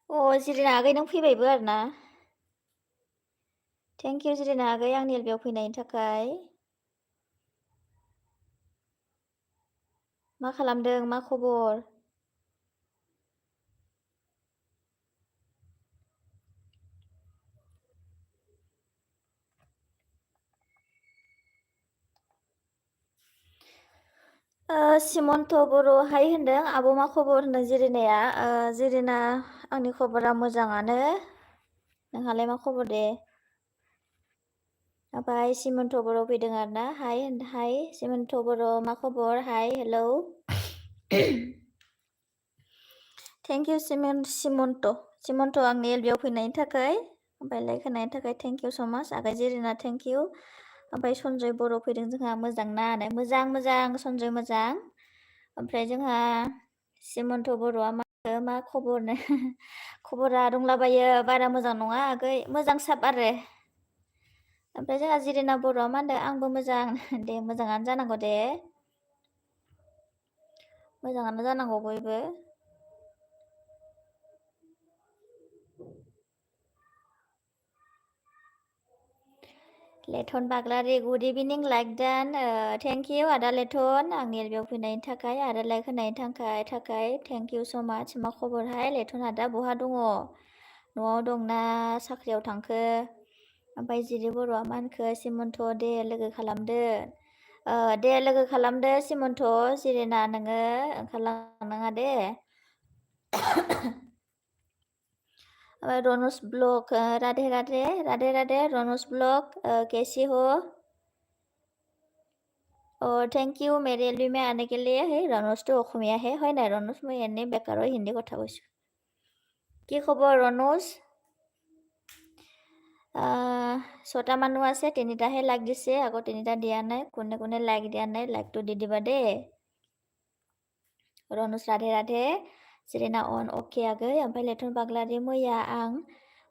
अ जिरिना आगै नों फैबायबो आरो ना? थेंक इउ जिरिना आगै आंनि बेयाव फैनायनि थाखाय। मा खालामदों? मा खबर? सिमन्त बर' हाय होनदों आब' मा खबर होनदों जिरिनाया जिरिना आंनि खबरा मोजाङानो। नोंहालाय मा खबर दे? ओमफ्राय सिमन्त बर' फैदों आरो ना हाय सिमन्त बर' मा खबर हाय हेलौ। थेंक इउ सिमन्त आंनि एलबियाव फैनायनि थाखाय ओमफ्राय लाइक होनायनि थाखाय थेंक इउ स' माच आगै जिरिना थेंक इउ। ओमफ्राय सनजय बर' फैदों जोंहा मोजां ना मोजां सनजय मोजां। ओमफ्राय जोंहा सिमन्त बर'आ मा खबरनो खबरा दंलाबायो बारा मोजां नङा आगै मोजां साब आरो। ओमफ्राय जोंहा जिरिना बर'आ मा होनदों आंबो मोजां दे मोजाङानो जानांगौ दे। मोजाङानो जानांगौ बयबो। लेथन बाग्लारि good evening like done thank you आदा लेथन आंनि बेयाव फैनायनि थाखाय आरो लाइक होनायनि थाखाय थेंक इउ स' माच मा खबरहाय लेथन आदा बहा दङ? न'आव दंना साख्रियाव थांखो? ओमफ्राय जिरि बर'आ मा होनखो सिमन्त दे लोगो खालामदो। दे लोगो खालामदो सिमन्त जिरिना नोङो ओंखारलांनाङा दे। रनुज ब्लग राधे राधे रनुज ब्लग कैसी हो? थेंक इउ मेरे एलबी में आने के लिए है रनुजটো অসমীয়াহে হয় নাই ৰনুজ মই এনেই বেকাৰৰ হিন্দী কথা কৈছোঁ। কি খবৰ ৰনুজ? 6টা মানুহ আছে 3টাহে লাইক দিছে আকৌ 3টা দিয়া নাই কোনে কোনে লাইক দিয়া নাই লাইকটো দি দিবা দেই। रनुज राधे जिरिना अन अके आगै ओमफ्राय लेथन बाग्लारि मैया आं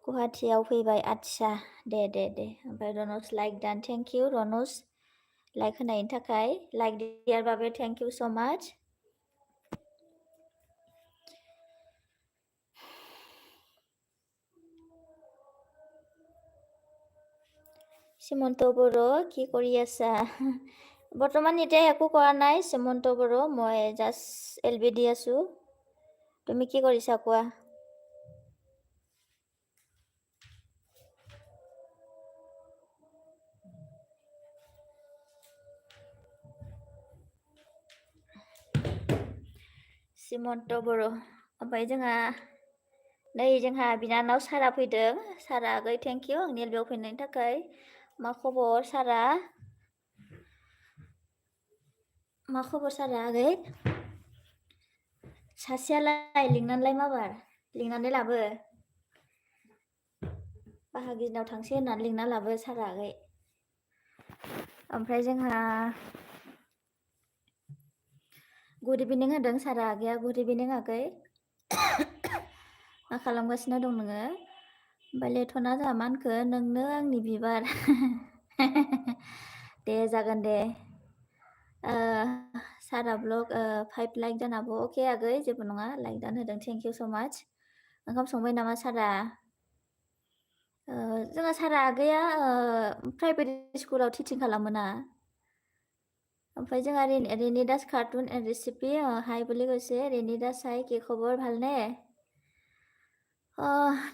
गुवाहाटीयाव फैबाय आदसा दे ओमफ्राय Ranuj like done thank you Ranuj like होनायनि थाखाय लाइक दियारबाबो थेंक इउ स' माच। সিমন্ত বড়ো কি কৰি আছা? বৰ্তমান এতিয়া একো কৰা নাই সিমন্ত বড়ো মই জাষ্ট এলবি দি আছো। তুমি কি কৰিছা কোৱা? सिमन्त बर' ओमफ्राय जोंहा बिनानाव सारा फैदों सारा आगै थेंक इउ आंनि एलबियाव फैनायनि थाखाय। मा खबर सारा? मा खबर सारा आगै? सासेयालाय लिंनानैलाय माबार लिंनानै लाबो। बाहागिनाव थांसै होननानै लिंना लाबो सारा आगै। ओमफ्राय जोंहा गुड इभिनिं होदों सारा आगैया गुड इभिनिं आगै। मा खालामगासिनो दं नोङो? ओमफ्राय लेथना जोंहा मा होनखो नोंनो आंनि बिबार दे जागोन दे। सारा ब्लग 5 लाइक दानाबो अके आगै जेबो नङा लाइक दान होदों थेंक इउ स' माच। ओंखाम संबाय नामा सारा? जोंहा सारा आगैया प्राइभेट स्कुलाव टिचिं खालामो ना। ओमफ्राय जोंहा रेनी दास कार्टुन एन्ड रेसिपि हाय বুলি কৈছে रेनी दास हाय কি খবৰ ভালনে?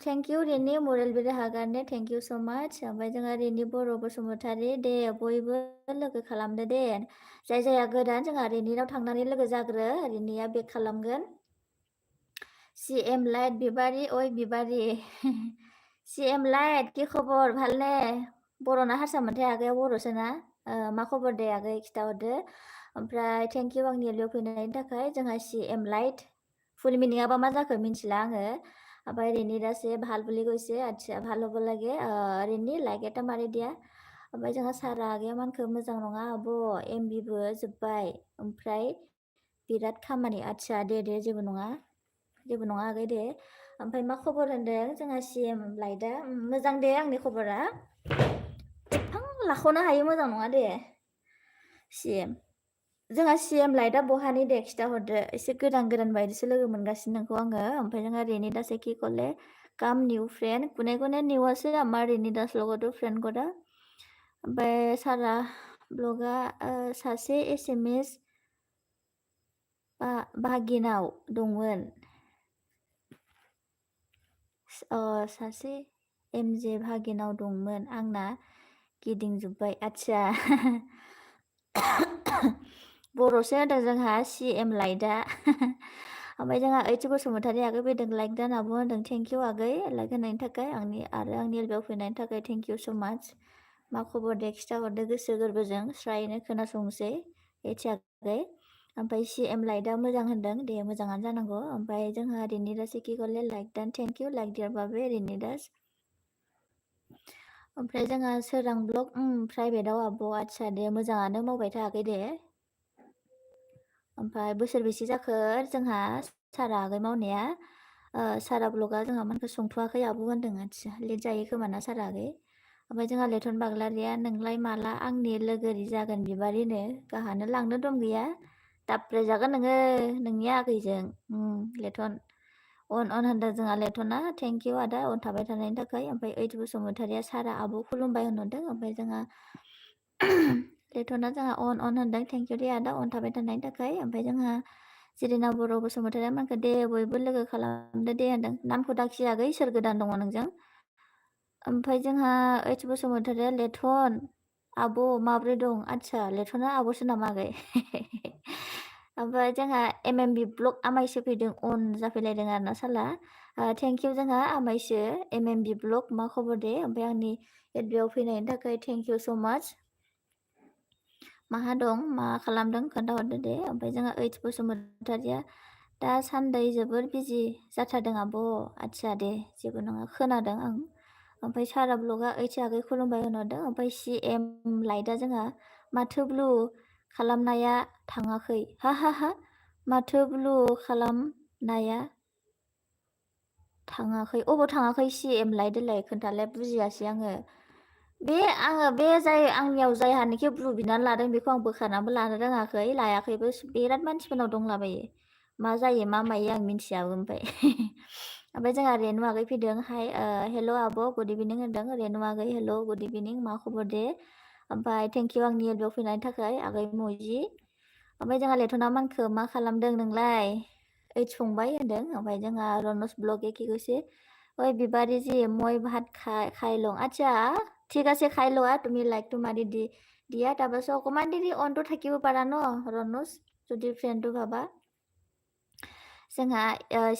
थेंक इउ रेनी मरेल बिदि हागारने थेंक इउ स' माच ओमफ्राय जोंहा रेनी बर' बसुमतारी दे बयबो लोगो खालामदो दे जाय जाया गोदान जोंहा रेनीनाव थांनानै लोगो जाग्रो रेनीया बेक खालामगोन। CM लाइट बिबारी ओइ बिबारी CM लाइट কি खबर ভালনে? बर'ना हारसामोनथाय आगैया बर'सो ना? मा खबर दे आगै खिथाहरदो। ओमफ्राय थेंक इउ आंनि एलबियाव फैनायनि थाखाय जोंहा CM लाइट ফুল মিনিংয়াবা मा जाखो मिन्थिला आङो। ओमफ्राय रेनी दासे ভাল বুলি কৈছে আচ্ছা ভাল হ'ব লাগে रेनी लाइक এটা मारि দিয়া। ओमफ्राय जोंहा सारा आगैया मानखो मोजां नङा आब' MBबो जोब्बाय ओमफ्राय बिराद खामानि आচ্ছা दे जेबो नङा आगै दे। ओमफ्राय मा खबर होनदों जोंहा CM लाइटआ मोजां दे आंनि खबरा। एफां लाख'नो हायो मोजां नङा दे CM। जोंहा CM लाइटआ बहानि दे खिथाहरदो एसे गोदान बायदिसो लोगो मोनगासिनो नोंखौ आङो ओमफ्राय जोंहा रेनिदासै কি করলে কাম নিউ ফ্রেন্ড কোনে নিউआसो আমার रेनिदास লগতো फ्रेन्ड गदा ओमफ्राय सारा ब्लगा सासे SMS भागिनाव दंमोन सासे MJ भागिनाव दंमोन आंना गिदिंजोब्बाय आदसा बर'सो होनदों जोंहा CM लाइटआ ओमफ्राय जोंहा ओइथि बसुमतारी आगै फैदों लाइक दान आब' होनदों थेंक इउ आगै लाइक होनायनि थाखाय आंनि एलबेआव फैनायनि थाखाय थेंक इउ स' माच मा खबर दे खिथाहरदो गोसो गोरबोजों स्रायनो खोनासंसै ओइथि आगै ओमफ्राय CM लाइटआ मोजां होनदों दे मोजाङानो जानांगौ ओमफ्राय जोंहा रेनिदास कि करले लाइक दान थेंक इउ लाइक डियार बाबे रेनिदास ओमफ्राय जोंहा सोरां ब्लग प्राइभेटआव आब' आदसा दे मोजाङानो मावबाय था आगै दे ओमफ्राय बोसोरबेसे जाखो जोंहा सारा आगै मावनाया सारा ब्लगा जोंहा मानखौ संथ'वाखै आब' होनदों आदसा लेट जायो खोमा ना सारा आगै ओमफ्य जोंहा लेथन बाग्लारिया नोंलाय माला आंनि लोगोरि जागोन बिबारिनो गाहानो लांनो दम गैया दाब्रे जागोन नोङो नोंनि आगैजों लेथन अन होनदों जोंहा लेथना थेंक इउ आदा अन थाबाय थानायनि थाखाय ओमफ्राय ओइथ बसुमतारिया सारा आब' खुलुमबाय होनहरदों ओमफ्राय जोंहा लेथना जोंहा अन होनदों थेंक इउ दे आदा अन थाबाय थानायनि थाखाय ओमफ्राय जोंहा जिरिना बर' बसुमतारिया मानखौ दे बयबो लोगो खालामदो दे होनदों नामखौ दाखियाखै सोर गोदान दङ नोंजों ओमफ्राय जोंहा ओइथ बसुमतारिया लेथन आब' माब्रै दं आदसा लेथना आब'सो नामा आगै ओमफ्राय जोंहा MMB ब्लग आमायसो फैदों अन जाफैलायदों आरोना साला थेंक इउ जोंहा आमायसो MMB ब्लग मा खबर दे ओमफ्राय आंनि एडबेआव फैनायनि थाखाय थेंक इउ स' माच माहा दं मा खालामदों खोन्थाहरदो दे ओमफ्राय जोंहा ओइथ बसुमतारिया दासान्दै जोबोर बिजि जाथारदों आब' आदसा दे जेबो नङा खोनादों आं ओमफ्राय सारा ब्लगा ओइथि आगै खुलुमबाय होनहरदों ओमफ्राय CM लाइटआ जोंहा माथो ब्लु खालामनाया थाङाखै हा माथो ब्लु खालामनाया थाङाखै अबाव थाङाखै CM लाइटआलाय खोन्थालाय बुजियासै आङो आङो बे जाय आंनियाव जायहानिखि ब्लु बिनानै लादों बेखौ आं बोखारनानैबो लानो रोङाखै लायाखैबो बिराद मानसिफोरनाव दंलाबायो मा जायो मा मायो आं मिन्थियाबो ओमफ्राय ओमफ्राय जोंहा रेनु आगै फैदों हाय हेल' आब' गुड इभिनिं होनदों रेनु आगै हेल' गुड इभिनिं मा खबर दे ओमफ्राय थेंक इउ आंनि एलबेआव फैनायनि थाखाय आगै मौजि ओमफ्राय जोंहा लेथना मानखौ मा खालामदों नोंलाय ओइच फंबाय होनदों ओमफ्राय जोंहा रनस ब्लग एखे কৈছে ওই বিবারি জি মই ভাত খাই লওঁ আচ্ছা ঠিক আছে খাই লোৱা তুমি লাইকটো মাৰি দিয়া তাৰপাছত অকণমান দেৰি অনটো থাকিব পাৰা ন ৰনজ যদি ফ্ৰেণ্ডটো ভাবা जोंहा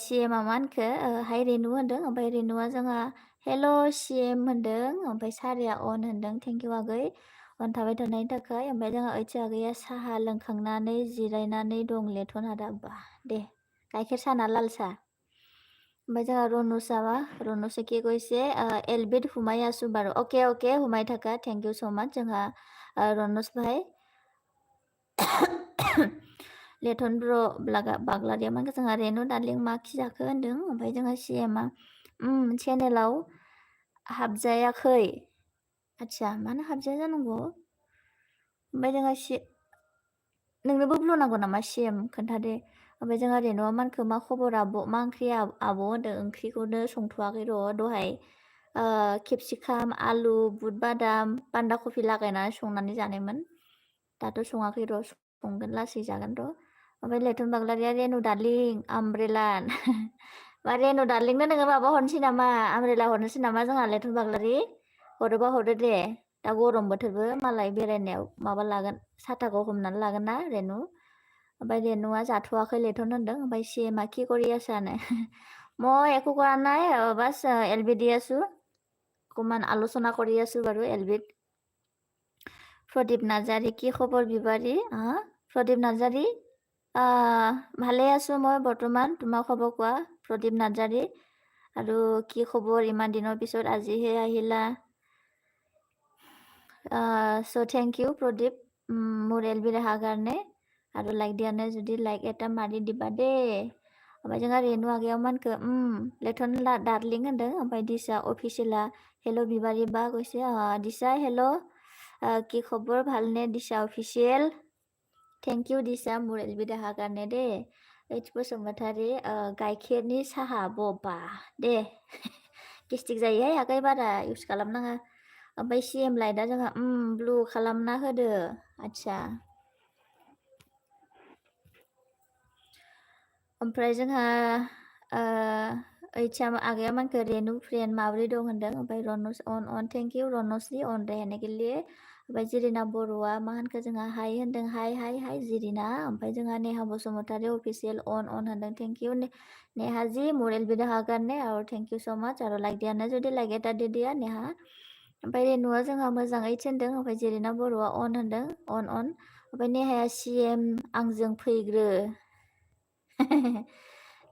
CM मानखौ हाय रेनु होनदों ओमफ्राय रेनुआ जोंहा हेल' CM होनदों ओमफ्राय सारिया अन होनदों थेंक इउ आगै अन थाबाय थानायनि थाखाय ओमफ्राय जोंहा ओइथि आगैया साहा लोंखांनानै जिरायनानै दं लेथन आदा बा दे गाइखेर साना लाल साह ओमफ्राय जोंहा रनुसा কি কৈছে एलबिट हुमाय आसु बारु अके हुमाय थाखा थेंक इउ स' माच जोंहा रनस भाई लेथन ब्र बाग्लारिया मानखौ जोंहा रेनु दार्लिं मा खि जाखो होनदों ओमफ्राय जोंहा CMआ चेनेलाव हाबजायाखै आदसा मानो हाबजाया जानांगौ ओमफ्राय जोंहा नोंनोबो ब्लु नांगौ नामा CM खोन्थादे ओमफ्राय जोंहा रेनुआ मानखौ मा खबर आब' मा ओंख्रि आब' होनदों ओंख्रिखौनो संथ'वाखै र' दहाय केपसिकाम आलु बुट बादाम बान्दा कफि लागायनानै संनानै जानायमोन दाथ' सङाखै र' संगोन लासै जागोन र' ओमफ्राय लेथन बाग्लारिया रेनु दार्लिं आमब्रेला मा रेनु दार्लिंनो नोङो माबा हरनोसै नामा आमब्रेला हरनोसै नामा जोंहा लेथन बाग्लारि हरोबा हरदो दे दा गरम बोथोरबो मालाय बेरायनायाव माबा लागोन साथाखौ हमनानै लागोन ना रेनु ओमफ्राय रेनुआ जाथ'वाखै लेथन होनदों ओमफ्राय CMआ কি কৰি আছানে মই একো কৰা নাই বাছ LB দি আছো অকণমান আলোচনা কৰি আছো বাৰু LBত প্ৰদীপ নাৰ্জাৰী কি খবৰ বিবাৰী প্ৰদীপ নাৰ্জাৰী ভালে আছো মই বৰ্তমান তোমাৰ খবৰ কোৱা প্ৰদীপ নাৰ্জাৰী আৰু কি খবৰ ইমান দিনৰ পিছত আজিহে আহিলা চ' থেংক ইউ প্ৰদীপ মোৰ LB অহাৰ কাৰণে আৰু লাইক দিয়া নাই যদি লাইক এটা মাৰি দিবা দেই ओमफ्राय जोंहा रेनु आगैयाव मानखौ लेथन दार्लिं होनदों ओमफ्राय दिसा अफिसियेला हेल' बिबारी बा কৈছে दिसा हेल' কি খবৰ ভালনে দিশা অফিচিয়েল थेंक इउ दिसा मुरेल बिदा हागारने दे ओइच बसुमतारी गाइखेरनि साहा बबा दे गेस्टिक जायोहाय आगै बारा इउस खालामनाङा ओमफ्राय CM लाइटआ जोंहा ब्लु खालामना होदो आदसा ओमफ्राय जोंहा ओइचा आगैया मानखो रेनु फ्रेन्ड माब्रै दं होनदों ओमफ्राय रनस अन थेंक इउ रनसनि अन रेहने गेले ओमफ्राय जिरिना बर'आ मा होनखो जोंहा हाय होनदों हाय जिरिना ओमफ्राय जोंहा नेहा बसुमतारी अफिसियेल अन होनदों थेंक इउ नेहा जी मुरेल बिदा हागारने आरो थेंक इउ स' माच आरो लाइक दियानो जुदि लाइक एटा दिदिया नेहा ओमफ्राय रेनुआ जोंहा मोजाङै थिनदों ओमफ्राय जिरिना बर'आ अन होनदों अन ओमफ्राय नेहाया CM आंजों फैग्रो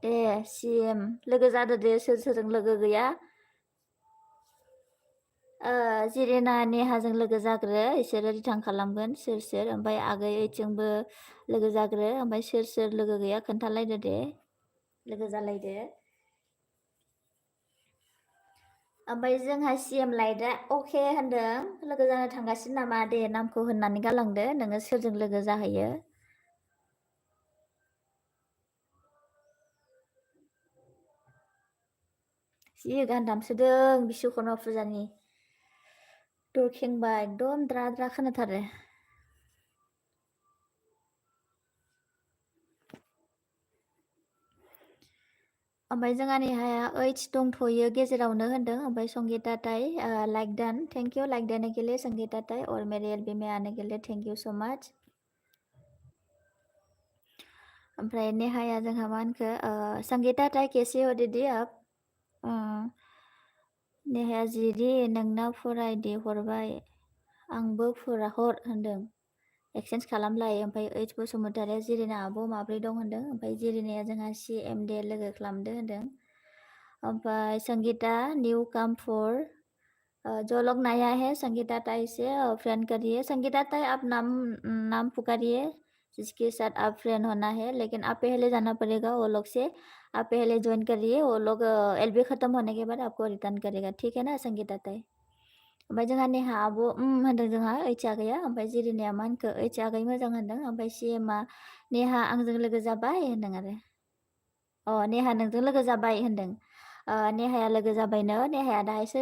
दे CM लोगो जादो दे सोरजों लोगो गैया जिरिना नेहाजों लोगो जाग्रो इसोरो रिटार्न खालामगोन सोर ओमफ्राय आगै ओइथिंबो लोगो जाग्रो ओमफ्राय सोर लोगो गैया खोन्थालायदो दे लोगो जालायदो ओमफ्राय जोंहा CM लाइटआ अके होनदों लोगो जानो थांगासिनो नामा दे नामखौ होननानै गालांदो नोङो सोरजों लोगो जाहैयो जि गान दामसोदों बिश्वकर्मा फुजानि दरखेंबा एकदम द्रा खोनाथारो ओमफ्राय जोंहा नेहाया ओइच दंथ'यो गेजेरावनो होनदों ओमफ्राय संगिता ताई like done thank you like देने के लिए संगिता ताई और मेरे एलबी में आने के लिए थेंक इउ सो मच ओमफ्राय नेहाया जोंहा मा होनखो संगिता ताई कैसे हो दीदी आप नेहाया जिरि नोंना फरायदे हरबाय आंबो हर होनदों एक्सचेन्ज खालामलाय ओमफ्राय ओइच बसुमतारिया जिरिना आब' माब्रै दं होनदों ओमफ्राय जिरिनाया जोंहा CM दे लोगो खालामदो होनदों ओमफ्राय संगीता न्यू कम फॉर जो लोग नया है संगीता ताई से फ्रेंड करिए संगीता ताई आप नाम पुकारिए जिसके साथ आप फ्रेंड होना है लेकिन आप पहले जाना पड़ेगा वो लोग से आप पहले ज्वाइन करिए वो लोग LB ख़त्म होने के बाद आपको रिटर्न करेगा ठीक है ना संगीता ताई ओमफ्राय जोंहा नेहा आब' होनदों जोंहा ओइच आगैया ओमफ्राय जिरिनाया मा होनखो ओइच आगै मोजां होनदों ओमफ्राय CMआ नेहा आंजों लोगो जाबाय होनदों आरो नेहा नोंजों लोगो जाबाय होनदों नेहाया लोगो जाबायनो नेहाया दाहायसो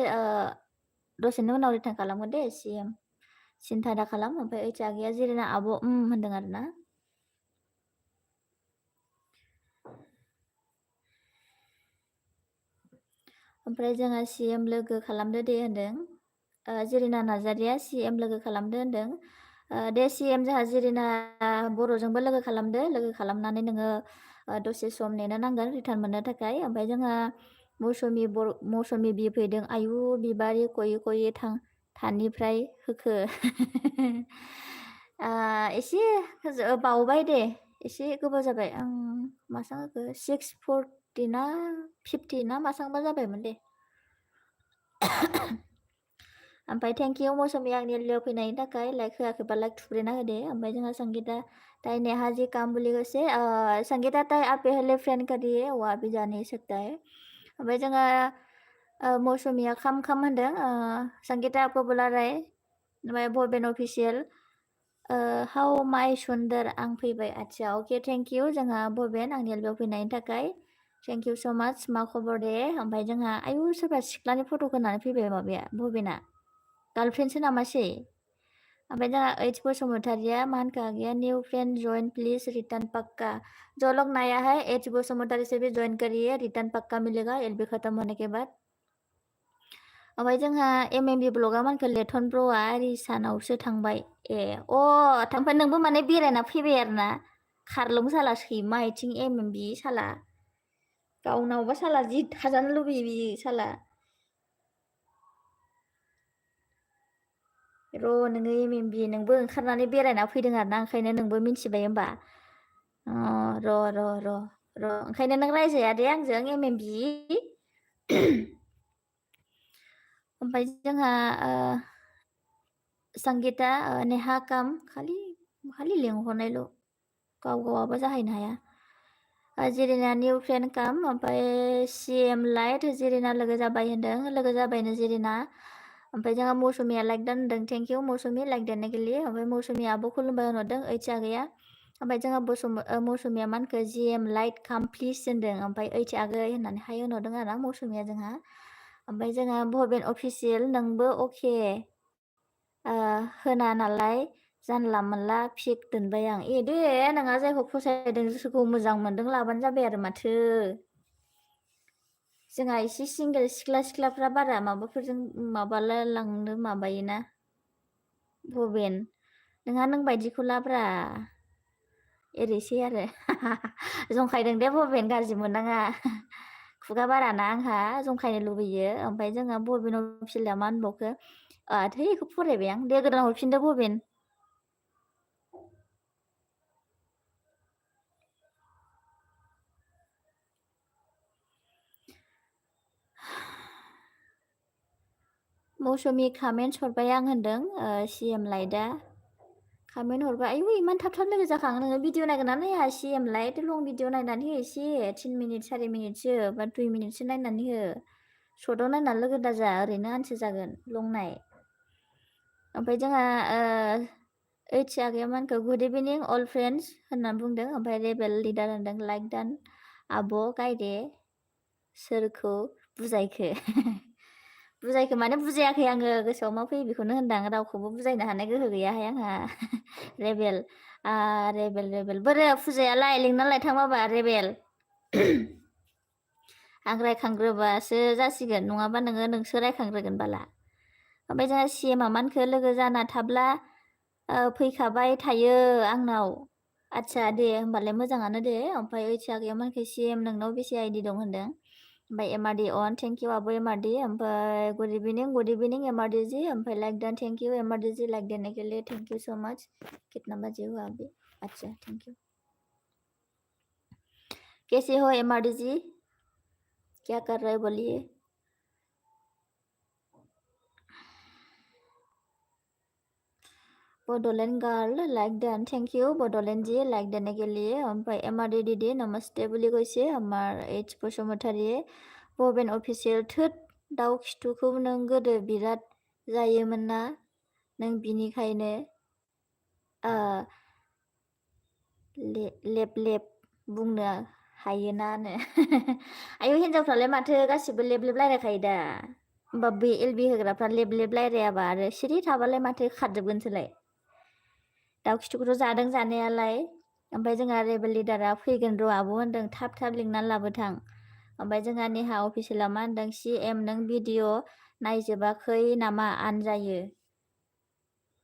दसेनि उनाव रिटार्न खालामगोन दे CM सिन्था दा खालाम ओमफ्राय ओइच आगैया जिरिना आब' होनदों आरोना ओमफ्राय जोंहा CM लोगो खालामदो दे होनदों जिरिना नार्जारिया CM लोगो खालामदो होनदों दे CM जोंहा जिरिना बर'जोंबो लोगो खालामदो लोगो खालामनानै नोङो दसे सम नेनो नांगोन रिटार्न मोननो थाखाय ओमफ्राय जोंहा मौसुमि बि फैदों आयु बिबारि कयै थानिफ्राय होखो एसे बावबाय दे एसे गोबाव जाबाय आं मासां होखो 640 ना 50 ना मासांबा जाबायमोन दे ओमफ्राय थेंक इउ मौसुमि आंनि लियाव फैनायनि थाखाय लाइक होआखैबा लाइक थुब्रेना होदे ओमफ्राय जोंहा संगीता ताई नेहा जी काम बोली से संगीता ताई आप पहले फ्रेंड करिए वो अभी जा नहीं सकता है ओमफ्राय जोंहा मौसुमिया खाम होनदों संगीता आपको बुला रहा है ओमफ्राय भबेन अफिसियेल हाउ माइ सुन्दर आं फैबाय आदसा अके थेंक इउ जोंहा भबेन आंनि लियाव फैनायनि थाखाय थेंक इउ स' माच मा खबर दे ओमफ्राय जोंहा आयु सोरबा सिख्लानि फट' होनानै फैबाय माबाया भबेना गार्लफ्रेन्डसो नामासै ओमफ्राय जोंहा ओइच बसुमतारिया मा होनखो आगैया new friend join please return पक्का जो लोग नया है एच बसुमतारी से भी ज्वाइन करिए रिटर्न पक्का मिलेगा LB खत्म होने के बाद ओमफ्राय जोंहा MMB ब्लगआ मानखो लेथन ब्र'आ रिसानावसो थांबाय थांबाय नोंबो माने बेरायना फैबाय आरोना खारलुं साला सैमा आथिं MMB साला गावनावबा साला जि थाजानो लुबैयो बि साला नोङो MMB नोंबो ओंखारनानै बेरायना फैदों आरोना ओंखायनो नोंबो मिन्थिबाय होमबा र' ओंखायनो नों रायजाया दे आंजों MMB ओमफ्राय जोंहा संगीता नेहा काम खालि लेंहरनायल' गावाबा जाहैनो हाया जिरिना निउ फ्रेन्ड काम ओमफ्राय CM लाइट जिरिना लोगो जाबाय होनदों लोगो जाबायनो जिरिना ओमफ्राय जोंहा मौसुमिया लाइक दान होनदों थेंक इउ मौसुमि लाइक देने के लिए ओमफ्राय मौसुमि आब' खुलुमबाय होनहरदों ओइच आगैया ओमफ्राय जोंहा मौसुमिया मा होनखो GM लाइट काम प्लिज होनदों ओमफ्राय ओइच आगै होननानै हाय होनहरदों आरो ना मौसुमिया जोंहा ओमफ्राय जोंहा भबेन अफिसियेल नोंबो अके होना नालाय जानला मोनला फिक दोनबाय आं दे नोंहा जायखौ फसायदों सोरखौ मोजां मोनदों लाबानो जाबाय आरो माथो जोंहा एसे सिंगेल सिख्लाफ्रा बारा माबाफोरजों माबाला लांनो माबायोना भबेन नोंहा नों बायदिखौ लाब्रा एरैसै आरो जंखायदों दे भबेन गाज्रि मोननाङा खुगा बाराना आंहा जंखायनो लुबैयो ओमफ्राय जोंहा भबेन अफिसियेला मा होनबावखो थै बेखौ फरायबाय आं दे गोदान हरफिनदो भबेन मौसुमि कामेन्टस हरबाय आं होनदों CM लाइटआ कामेन्ट हरबाय आयु इमान थाब थाब लोगो जाखाङो नोङो भिडिअ नायगोन ना नाया CM लाइट लं भिडिअ नायनानै हो एसे 3 मिनिट 4 मिनिटसो बा 2 मिनिटसो नायनानै हो सर्टआव नायनानै लोगो दाजा ओरैनो आनसो जागोन लं नाय ओमफ्राय जोंहा ओइच आगैया मा होनखो गुड इभिनिं अल फ्रेन्ड्स होननानै बुंदों ओमफ्राय रेबेल लिडार होनदों लाइक दान आब' गायदे सोरखौ बुजायखो बुजायखो माने बुजायाखै आङो गोसोआव मा फैयो बेखौनो होनदां रावखौबो बुजायनो हानाय गोहो गैयाहाय आंहा रेबेल रेबेल बोरो फुजायालाय लिंना लायथां माबा रेबेल आं रायखांग्रोबासो जासिगोन नङाबा नोंसो रायखांग्रोगोन बाला ओमफ्राय जोंहा CMआ मानखो लोगो जाना थाब्ला फैखाबाय थायो आंनाव आच्छा दे होमबालाय मोजाङानो दे ओमफ्राय ओइच आगैया मानखो CM नोंनाव बेसे आइडि दं होनदों ओमफ्राय MRD अन थेंक इउ आब' MRD ओमफ्राय गुड इभिनिं MRD जी ओमफ्राय like done thank you MRD ji like देने के लिए थैंक यू सो मच कितना बजे हुआ अभी अच्छा थैंक यू कैसे हो MRD जी क्या कर रहे हो बोलिए Bodoland girl like done thank you Bodoland ji like देने के लिए ओमफ्राय MRD दीदी नमस्ते बुलि गइसे हमार H बसुमतारी भबेन अफिसियेल थोद दाउ खिथुखौ नों गोदो बिराद जायोमोन ना नों बिनिखायनो लेब बुंनो हायोनानो आयु हिन्जावफ्रालाय माथो गासिबो लेब रायलायखायो दा होमबा बे LB होग्राफ्रा लेब रायलायाबा आरो सिरि थाबालाय माथो खारजोबगोनसोलाय दाउ खिथुखौथ' जादों जानायालाय ओमफ्राय जोंहा रेबेल लिडारा फैगोन र' आब' होनदों थाब लिंनानै लाबोथां ओमफ्राय जोंहा नेहा अफिसियेला मा होनदों CM नों भिडिअ नायजोबाखै नामा आनजायो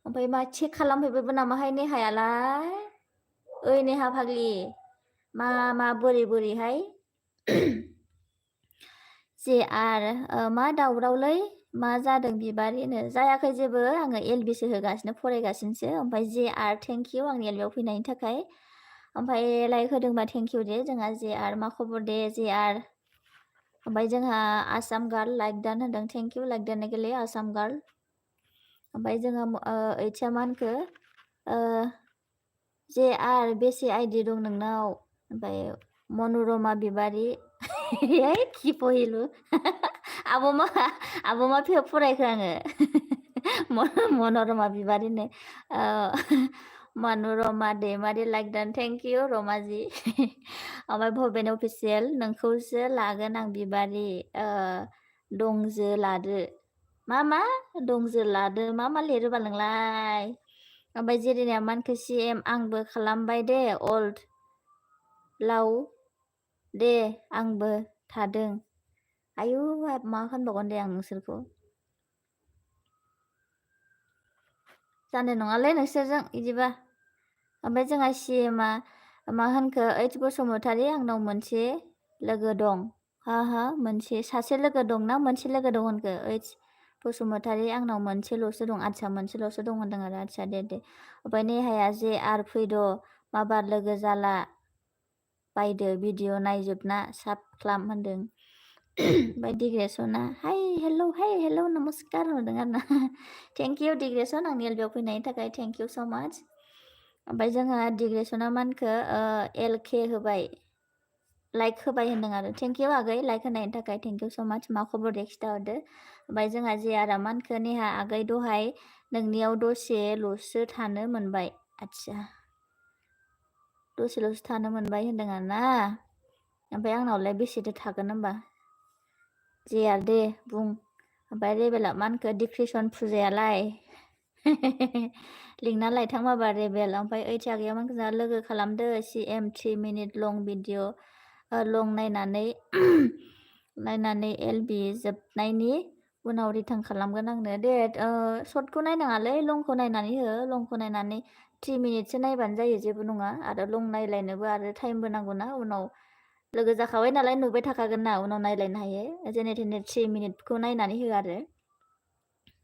ओमफ्राय मा चेक खालामहैबायबो नामाहाय नेहायालाय ओइ नेहा फाग्लि मा बोरैहाय जे आर मा दावरावलै मा जादों बिबारिनो जायाखै जेबो आङो LBसो होगासिनो फरायगासिनोसो ओमफ्राय जे आर थेंक इउ आंनि LBआव फैनायनि थाखाय ओमफ्राय लाइक होदोंबा थेंक इउ दे जोंहा जे आर मा खबर दे जे आर ओमफ्राय जोंहा आसाम गार्ल लाइक दान होदों थेंक इउ लाइक दाननो गेले आसाम गार्ल ओमफ्राय जोंहा ओइचआ मा होनखो जे आर बेसे आइडि दं नोंनाव ओमफ्राय मनरमा बिबारि खि पहिलु आब' मा फरायखो आङो मनरमा बिबारिनो मनरमा दैमारि लाइक दान थेंक इउ रमाजी ओमफ्राय भबेन अफिसियेल नोंखौसो लागोन आं बिबारि दंजो लादो मा दंजो लादो मा लिरोबा नोंलाय ओमफ्राय जेरिनाया मानखो CM आंबो खालामबाय दे अल्ड लाव दे आंबो थादों आयु मा होनबावगोन दे आं नोंसोरखौ जानाय नङालै नोंसोरजों बिदिबा ओमफ्राय जोंहा CMआ मा होनखो H बसुमतारी आंनाव मोनसे लोगो दं हा मोनसे सासे लोगो दं ना मोनसे लोगो दं होनखो H बसुमतारी आंनाव मोनसेल'सो दं आच्छा मोनसेल'सो दं होनदों आरो आच्छा दे ओमफ्राय नेहाया जे आर फैद' माबार लोगो जाला बायदो भिडिअ नायजोबना साब खालाम होनदों ओमफ्राय दिग्रेसना हाय हेलौ नमस्कार होनदों आरो ना थेंक इउ दिग्रेसन आंनि LBआव फैनायनि थाखाय थेंक इउ स' माच ओमफ्राय जोंहा दिग्रेसना मानखो LK होबाय लाइक होबाय होनदों आरो थेंक इउ आगै लाइक होनायनि थाखाय थेंक इउ स' माच मा खबर दे खिथाहरदो ओमफ्राय जोंहा जे आरा मानखो नेहा आगै दहाय नोंनियाव दसेल'सो थानो मोनबाय आच्छा दसेल'सो थानो मोनबाय होनदों आरोना ओमफ्राय आंनावलाय बेसेथो थागोन होमबा JR दे बुं ओमफ्राय रेबेला मा होनखो डिक्रिसन फुजायालाय लिंना लायथां माबा रेबेल ओमफ्राय ओइथि आगैया मा होनखो लोगो खालामदो CM 3 मिनिट लं भिडिअ लं नायनानै नायनानै LB जोबनायनि उनाव रिटार्न खालामगोन आंनो दे सर्टखौ नायनाङालै लंखौ नायनानै हो लंखौ नायनानै 3 मिनिटसो नायबानो जायो जेबो नङा आरो लं नायलायनोबो आरो टाइमबो नांगौना उनाव लोगो जाखाबाय नालाय नुबाय थाखागोन ना उनाव नायलायनो हायो जेने थेने 3 मिनिटखौ नायनानै हो आरो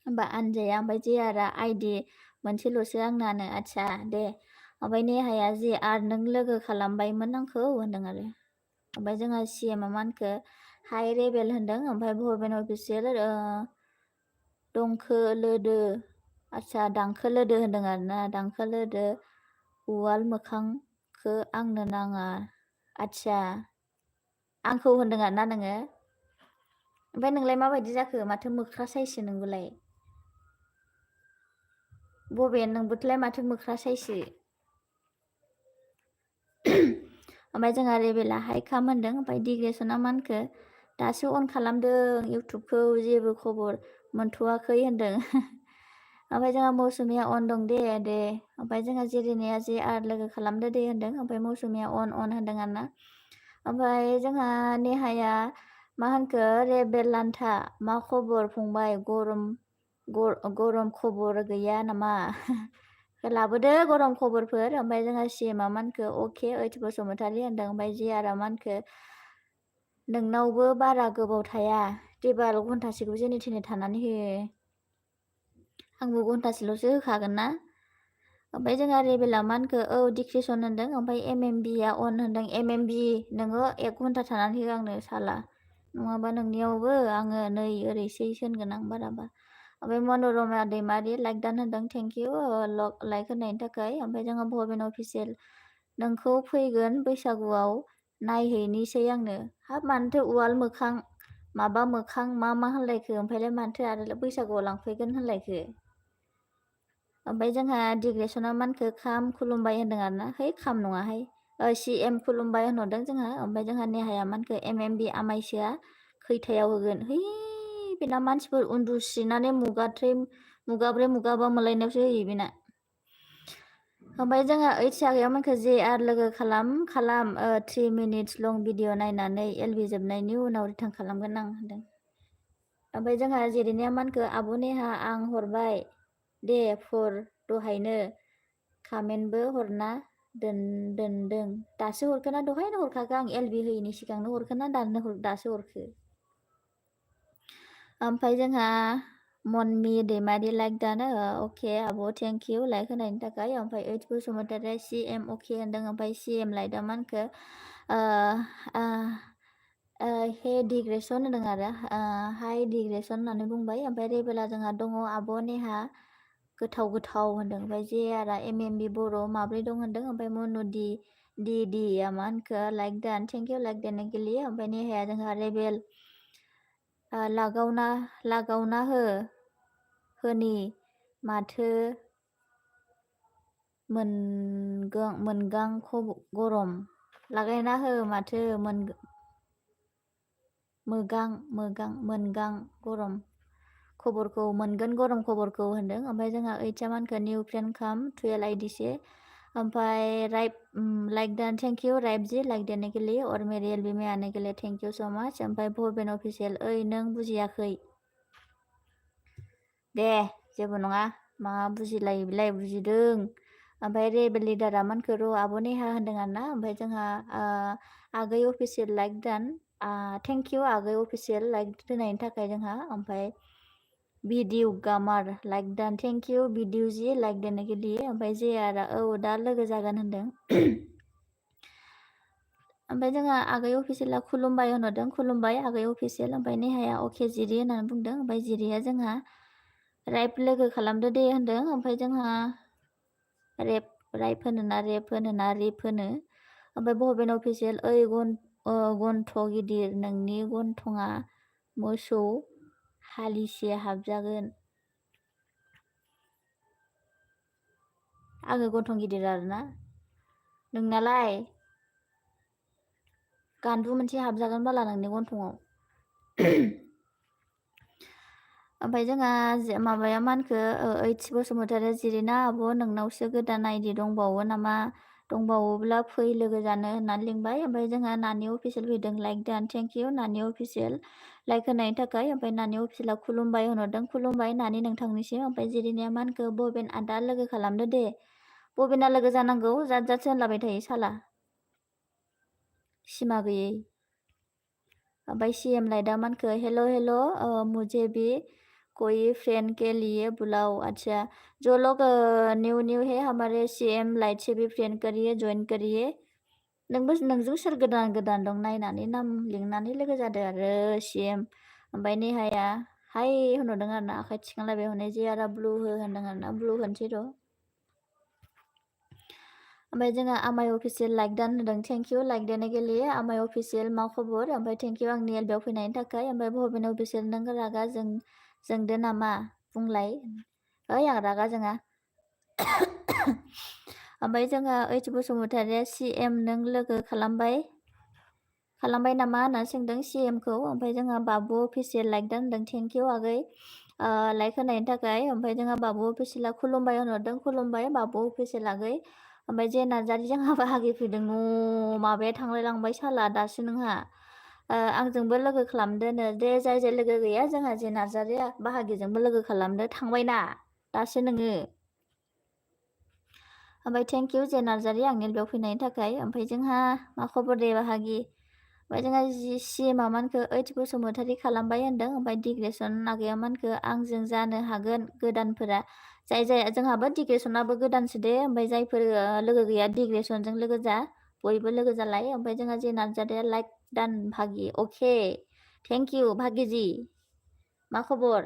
होमबा आनजाया ओमफ्राय JR आइडि मोनसेल'सो आंनानो आदसा दे ओमफ्राय नेहाया JR नों लोगो खालामबायमोन आंखौ होनदों आरो ओमफ्राय जोंहा CM मा होनखो हाय रेबेल होनदों ओमफ्राय भुबेन अफिसियेल दंखो लोदो आदसा दांखो लोदो होनदों आरोना दांखो लोदो उवाल मोखांखो आंनो नाङा आदसा आंखौ होनदों आरोना नोङो ओमफ्राय नोंलाय माबायदि जाखो माथो मोख्रा साइससो नोंबोलाय बबे नोंबोथलाय माथो मोख्रा साइससो ओमफ्राय जोंहा रेबेला हाय खाम होनदों ओमफ्राय डिग्रेसना मा होनखो दासो अन खालामदों इउटुबखौ जेबो खबर मोनथ'वाखै होनदों ओमफ्राय जोंहा मौसुमिया अन दं दे ओमफ्राय जोंहा जेरिनाया JR लोगो खालामदो दे होनदों ओमफ्राय मौसुमिया अन होनदों आरोना ओमफ्राय जोंहा नेहाया मा होनखो रेबेल लान्था मा खबर फंबाय गरम खबर गैया नामा लाबोदो गरम खबरफोर ओमफ्राय जोंहा CM मा होनखो अके ओइथ बसुमतारी होनदों ओमफ्राय JR मा होनखो नोंनावबो बारा गोबाव थाया दे 12 घन्टासोखौ जेने थेने थानानै हो आंबो घन्टासेल'सो होखागोन ना ओमफ्राय जोंहा रेबेला मा होनखो औ डिक्रिसन होनदों ओमफ्राय MMBया अन होनदों MMB नोङो 1 घन्टा थानानै हो आंनो साला नङाबा नोंनियावबो आङो नै ओरैसै होनगोन आं बाराबा ओमफ्राय मनरमा दैमारि लाइक दान होनदों थेंक इउ लाइक होनायनि थाखाय ओमफ्राय जोंहा भबेन अफिसियेल नोंखौ फैगोन बैसागुआव नायहैनोसै आंनो हाब मानोथो उवाल मोखां माबा मोखां मा होनलायखो ओमफ्रायलाय मानोथो आरो बैसागुआव लांफैगोन होनलायखो ओमफ्राय जोंहा डिग्रेसना मानखो खाम खुलुमबाय होनदों आरोना है खाम नङाहाय CM खुलुमबाय होनहरदों जोंहा ओमफ्राय जोंहा नेहाया मानखो MMB आमाइसोआ खैथायाव होगोन है बेना मानसिफोर उन्दुसिनानै मुगाब्रै मुगाबा मोनलायनायावसो होयो बेना ओमफ्राय जोंहा ओइथि आगैया मानखो JR लोगो खालाम 3 मिनिट्स लं भिडिअ नायनानै LB जोबनायनि उनाव रिटार्न खालामगोन आं होनदों ओमफ्राय जोंहा जेरिनाया मानखो आब' नेहा आं हरबाय दे फर दहायनो कामेन्टबो हरना दोनदों दासो हरखोना दहायनो हरखाखो आं LB होयिनि सिगांनो हरखोना दासो हरखो ओमफ्राय जोंहा मनमि दैमारि लाइक दानो अके आब' थेंक इउ लाइक होनायनि थाखाय ओमफ्राय ओइथ बसुमतारी CM अके होनदों ओमफ्राय CM लाइकआ मानखो हे डिग्रेसन होनदों आरो हाय डिग्रेसन होननानै बुंबाय ओमफ्राय रेबेला जोंहा दङ आब' नेहा गोथाव होनदों ओमफ्राय JR MMB बर' माब्रै दं होनदों ओमफ्राय मनु डिया मा होनखो लाइक दान थेंक इउ लाइक दानो गेलेयो ओमफ्राय नेहाया जोंहा रेबेल लागावना होनि माथो मोनगां गरम लागायना हो माथो मोनगां गरम खबरखौ मोनगोन गरम खबरखौ होनदों ओमफ्राय जोंहा ओइथिया मानखो निउ फ्रेन्ड खाम 12 आइडिसे ओमफ्राय राइप लाइक दान थेंक इउ राइपजी लाइक देने के लिए और मेरे LB में आने के लिए थेंक इउ सो माच ओमफ्राय भबेन अफिसियेल ओइ नों बुजियाखै दे जेबो नङा मा बुजिलायो बेलाय बुजिदों ओमफ्राय रेबेल लिडारा मानखो र' आब' नेहा होनदों आरोना ओमफ्राय जोंहा आगै अफिसियेल लाइक दान थेंक इउ आगै अफिसियेल लाइक होनायनि थाखाय जोंहा ओमफ्राय भिडिअ गामार लाइक दान thank you video G like देने के लिए ओमफ्राय JR औ दा लोगो जागोन होनदों ओमफ्राय जोंहा आगै अफिसियेला खुलुमबाय होनहरदों खुलुमबाय आगै अफिसियेल ओमफ्राय नेहाया अके जिरि होननानै बुंदों ओमफ्राय जिरिया जोंहा राइप लोगो खालामदो दे होनदों ओमफ्राय जोंहा राइप होनो ना रेप होनो ना रिप होनो ओमफ्राय भबेन अफिसियेल ओइ गन्थ' गिदिर नोंनि गन्थङा मोसौ हालिसे हाबजागोन आङो गन्थं गिदिर आरोना नोंनालाय गान्दु मोनसे हाबजागोन बाला नोंनि गन्थंआव ओमफ्राय जोंहा माबाया मा होनखो ओइथि बसुमतारी जिरिना आब' नोंनावसो गोदान आइडि दंबावो नामा दंबावोब्ला फै लोगो जानो होननानै लिंबाय ओमफ्राय जोंहा नानि अफिसियेल फैदों लाइक दान थेंक इउ नानि अफिसियेल लाइक होनायनि थाखाय ओमफ्राय नानि अफिसियेला खुलुमबाय होनहरदों खुलुमबाय नानि नोंथांनिसिम ओमफ्राय जिरिनाया मा होनखो बबेन आदा लोगो खालामदो दे बबेना लोगो जानांगौ जात जातसो होनलाबाय थायो साला सिमा गैयै ओमफ्राय CM लाइदा मा होनखो हेलो हेलो मुझे भी कोई फ्रेंड के लिए बुलाओ अच्छा जो लोग न्यू न्यू है हमारे CM लाइट से भी फ्रेंड करिए जॉइन करिए नोंबो नोंजों सोर गोदान गोदान दं नायनानै नाम लिंनानै लोगो जादो आरो CM ओमफ्राय नेहाया हाय होनहरदों आरो ना आखाइ थिखांलायबाय हनै जे आरो ब्लु हो होनदों आरो ना ब्लु होनसै र' ओमफ्राय जोंहा आमाय अफिसियेल लाइक दान होदों थेंक इउ लाइक देने गेलेयो आमाय अफिसियेल मा खबर ओमफ्राय थेंक इउ आंनि एलबियाव फैनायनि थाखाय ओमफ्राय भबेन अफिसियेल नों रागा जोंदो नामा बुंलाय ओइ आं रागा जोङा ओमफ्राय जोंहा ओइच बसुमतारिया CM नों लोगो खालामबाय नामा होनना सोंदों CM खौ ओमफ्राय जोंहा बाबु अफिसियेल लाइक दान होदों थेंक इउ आगै लाइक होनायनि थाखाय ओमफ्राय जोंहा बाबु अफिसियेला खुलुमबाय होनहरदों खुलुमबाय बाबु अफिसियेल आगै ओमफ्राय जे नार्जारि जोंहा बाहागि फैदों माबाया थांलाय लांबाय साला दासो नोंहा आंजोंबो लोगो खालामदोनो दे जाय लोगो गैया जोंहा जे नार्जारिया बाहागिजोंबो लोगो खालामदो थांबायना दासो नोङो ओमफ्राय थेंक इउ जे नार्जारि आंनि बेयाव फैनायनि थाखाय ओमफ्राय जोंहा मा खबर दे बाहागि ओमफ्राय जोंहा CM मानखो ओइच बसुमतारी खालामबाय होनदों ओमफ्राय डिग्रेसन आगैया मानखो आंजों जानो हागोन गोदानफोरा जाय जोंहाबो डिग्रेसनाबो गोदानसो दे ओमफ्राय जायफोर लोगो गैया डिग्रेसनजों लोगो जा बयबो लोगो जालाय ओमफ्राय जोंहा जे नार्जारिया लाइक दान भागि अके थेंक इउ भागिजी मा खबर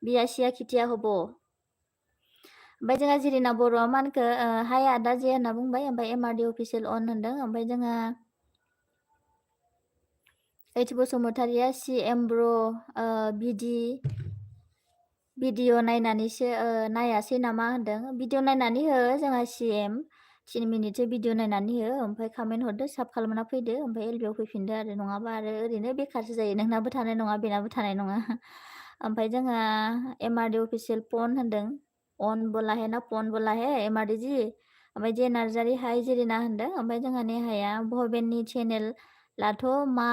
बिया सिया खिथिया हब ओमफ्राय जोंहा जिरिना बर'आ मा होनखो हाय आदा जे होनना बुंबाय ओमफ्राय MRD अफिसियेल अन होनदों ओमफ्राय जोंहा ओइच बसुमतारिया CM ब्र भिडिअ नायनानैसो नायासै नामा होनदों भिडिअ नायनानै हो जोंहा CM 3 मिनिटसो भिडिअ नायनानै हो ओमफ्राय कमेन्ट हरदो साब खालामना फैदो ओमफ्राय एलबियाव फैफिनदो आरो नङाबा आरो ओरैनो बेखारसो जायो नोंनाबो थानाय नङा बेनाबो थानाय नङा ओमफ्राय जोंहा MRD अफिसियेल फन होनदों अन बोला है ना फन बोला है MRD जी ओमफ्राय जे नार्जारि हाय जिरिना होनदों ओमफ्राय जोंहा नेहाया भबेननि चेनेल लाथ' मा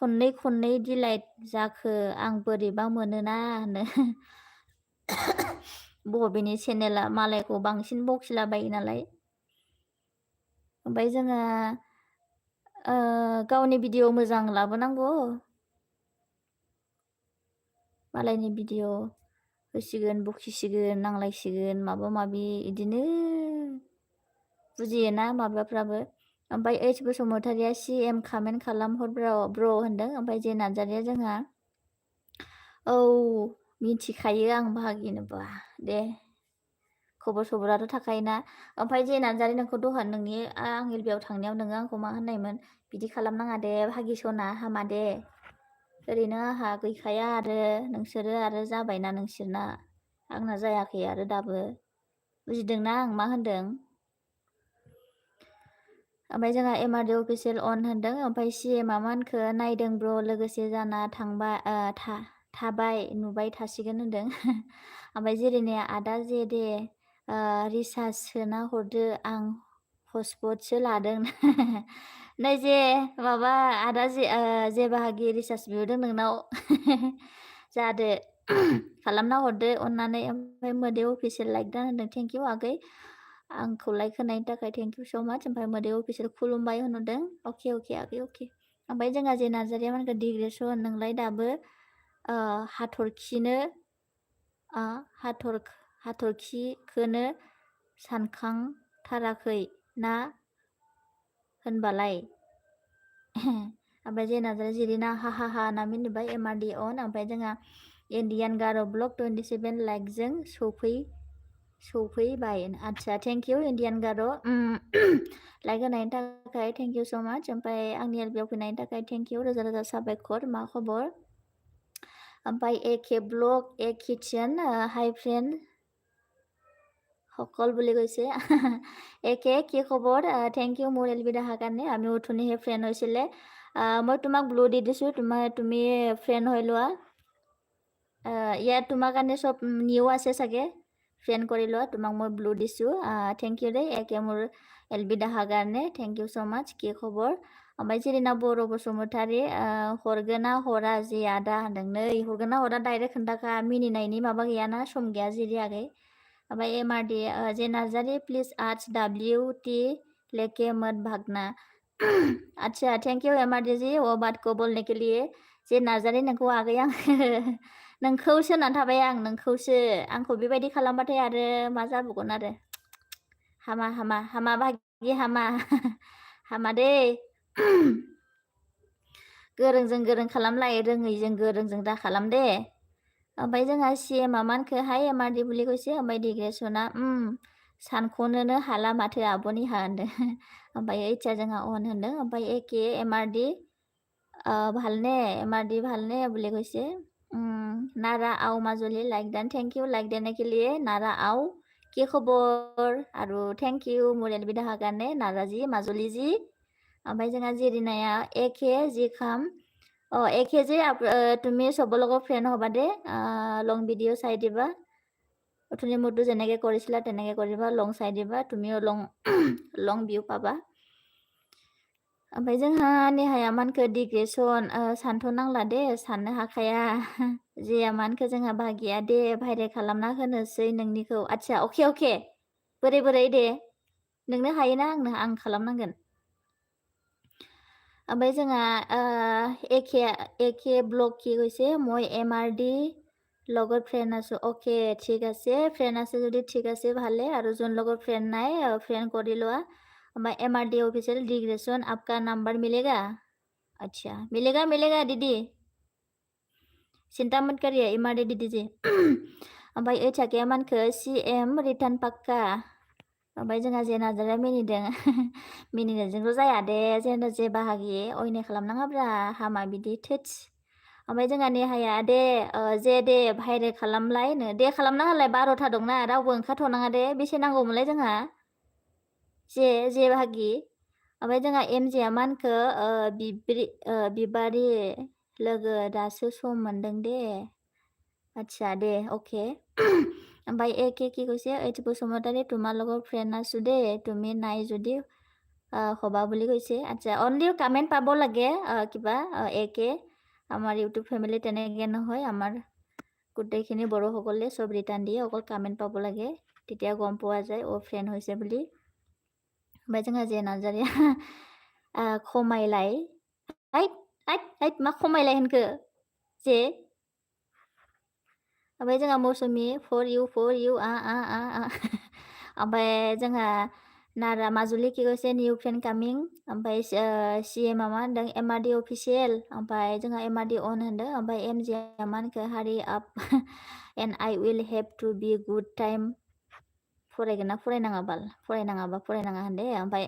खननै डिलाइट जाखो आं बोरैबा मोनोना होनो बबेनि चेनेला मालायखौ बांसिन बखिलाबायो नालाय ओमफ्राय जोंहा गावनि भिडिअ मोजां लाबोनांगौ मालायनि भिडिअ होसिगोन बखिसिगोन नांलायसिगोन माबा माबि इदिनो बुजियोना माबाफ्राबो ओमफ्राय ओइच बसुमतारिया CM कमेन्ट खालामहर ब्र होनदों ओमफ्राय जे नार्जारिया जोंहा औ मिथिखायो आं बाहागिनोबा दे खबर सबराथ' थाखायोना ओमफ्राय जे नार्जारि नोंखौ दहाय नोंनि आं एलबियाव थांनायाव नोङो आंखौ मा होननायमोन बिदि खालामनाङा दे भागि सना हामा दे ओरैनो आंहा गैखाया आरो नोंसोरो आरो जाबायना नोंसोरना आंना जायाखै आरो दाबो बुजिदोंना आं मा होनदों ओमफ्राय जोंहा MRD अफिसियेल अन होनदों ओमफ्राय CM मा होनखो नायदों ब्र लोगोसे जाना थाबाय नुबाय थासिगोन होनदों ओमफ्राय जिरिनाया आदा जे दे रिसार्ज सोना हरदो आं हटस्पटसो लादों नै जे माबा आदा जे बाहागि रिसार्ज बिहरदों नोंनाव जादो खालामना हरदो अननानै ओमफ्राय मोदै अफिसियेल लाइक दा होनदों थेंक इउ आगै आंखौ लाइक होनायनि थाखाय थेंक इउ स' माच ओमफ्राय मोदै अफिसियेल खुलुमबाय होनहरदों अके आगै अके ओमफ्राय जोंहा जे नार्जारिया मानखो डिग्रेसन नोंलाय दाबो हाथरखिनो हाथरखिखोनो सानखांथाराखै ना होनबालाय ओमफ्राय जे नार्जारि जिरिना हा होनना मिनिबाय MRD अन ओमफ्राय जोंहा इण्डियान गार' ब्लग 27 लाइकजों सौफैबाय आदसा थेंक इउ इण्डियान गार' लाइक होनायनि थाखाय थेंक इउ स' माच ओमफ्राय आंनि एलबियाव फैनायनि थाखाय थेंक इउ रोजा रोजा साबायखर मा खबर ओमफ्राय AK ब्लग किटचेन हाय फ्रेन्ड সকল বুলি কৈছে একে কি খবৰ থেংক ইউ মোৰ এলবিদা অহাৰ কাৰণে আমি উঠনিহে ফ্ৰেণ্ড হৈছিলে মই তোমাক ব্লু দি দিছোঁ তুমি ফ্ৰেণ্ড হৈ লোৱা ইয়াত তোমাৰ কাৰণে চব নিউ আছে চাগে ফ্ৰেণ্ড কৰি লোৱা তোমাক মই ব্লু দিছোঁ থেংক ইউ দেই একে মোৰ এলবিদা অহাৰ কাৰণে থেংক ইউ ছ' মাছ কি खबर ओमफ्राय जेरिना बर' बसुमतारी हरगोन ना हरा जि आदा होनदों नै हरगोन ना हरा डाइरेक्ट खोन्थाखा मिनिनायनि माबा गैयाना सम गैया जिरि आगै ओमफ्राय एमआरडि जे नार्जारी प्लिज आर्ट्स WT लेके मत भागना अच्छा थैंक यू एमआरडि जी वो बात को बोलने के लिए जे नार्जारी नोंखौ आगै आं नोंखौसो होननानै थाबाय आं नोंखौसो आंखौ बेबायदि खालामबाथाय आरो मा जाबावगोन आरो हामा हामा हामा भागि हामा हामा दे गोरोंजों गोरों खालामलाय रोङैजों गोरोंजों दा खालाम दे ओमफ्राय जोंहा सिएमआ मानखौहाय एमआरडि বুলি কৈছে ओमफ्राय डिग्रेसना सानख'नोनो हाला माथो आब'नि हा होनदों ओमफ्राय ओइथिया जोंहा अन होनदों ओमफ्राय एके एमआरडि ভালনে एमआरडि ভালনে বুলি কৈছে नारा आव Majuli like done thank you like देने के लिए नारा आव কি खबर আৰু থেংক ইউ মোৰ এলবিদা অহাৰ কাৰণে नाराजी মাজুলীजी ओमफ्राय जोंहा जिरिनाया एके जि खाम एके जे তুমি চবৰ লগত ফ্ৰেণ্ড হ'বা দে লং ভিডিঅ' চাই দিবা অথনি মোৰতো যেনেকৈ কৰিছিলা তেনেকৈ কৰিবা লং চাই দিবা তুমিও লং ভিউ পাবা ओमफ्राय जोंहा नेहाया मानखौ डिग्रेसन सानथ'नांला दे साननो हाखाया जिया मानखौ जोंहा भागिया दे भाइरेल खालामना होनोसै नोंनिखौ आदसा अके अके बोरै बोरै दे नोंनो हायोना आं खालामनांगोन ओमफ्राय जोंहा एके ब्लग কি কৈছে মই এমআৰডি লগত ফ্ৰেণ্ড আছোঁ অ'কে ঠিক আছে ফ্ৰেণ্ড আছে যদি ঠিক আছে ভালে আৰু যোন লগত ফ্ৰেণ্ড নাই ফ্ৰেণ্ড কৰি লোৱা ओमफ्राय एमआरडी ऑफिशियल डिग्रेशन आपका नंबर मिलेगा अच्छा मिलेगा मिलेगा दीदी चिंता मत करिए एमआरडी दीदी जी ओमफ्राय ओइथिया मानखौ सीएम रिटार्न पाक्का ओमफ्राय जोंहा जे नाजारा मिनिदों मिनिनायजोंल' जाया दे जेन जे बाहागि अयनाय खालामनाङाब्रा हामा बिदि थोथस ओमफ्राय जोंहा नेहाया दे जे दे भाइरेल खालामलायनो दे खालामना होलाय 12था दंना रावबो ओंखारथ'नाङा दे बेसे नांगौमोनलाय जोंहा जे बाहागि ओमफ्राय जोंहा एमजेआ मानखौ बिबारि लोगो दासो सम मोनदों दे আচ্ছা দে অ'কে ओमफ्राय একে কি কৈছে এইচ বসুমতাৰী তোমাৰ লগত ফ্ৰেণ্ড আছোঁ দেই তুমি নাই যদি হ'বা বুলি কৈছে আচ্ছা অনলি কমেণ্ট পাব লাগে কিবা একে আমাৰ ইউটিউব ফেমিলি তেনেকৈ নহয় আমাৰ গোটেইখিনি বড়োসকলে চব ৰিটাৰ্ণ দিয়ে অকল কমেণ্ট পাব লাগে তেতিয়া গম পোৱা যায় ফ্ৰেণ্ড হৈছে বুলি ओमफ्राय जोंहा जे नार्जारिया खमायलाय हाइट मा खमायलाय होनखो जे ओमफ्राय जोंहा मौसुमि फर इउ ओमफ्राय जोंहा नारा মাজুলী কি কৈছে निउ फ्रेन्ड कामिं ओमफ्राय सिएमआ मा होनदों एमआरडि अफिसियेल ओमफ्राय जोंहा एमआरडि अन होनदों ओमफ्राय एमजिआ मा होनखो हारि आप and I will have to be good time फरायगोन ना फरायनाङा बाल फरायनाङाबा फरायनाङा होनदे ओमफ्राय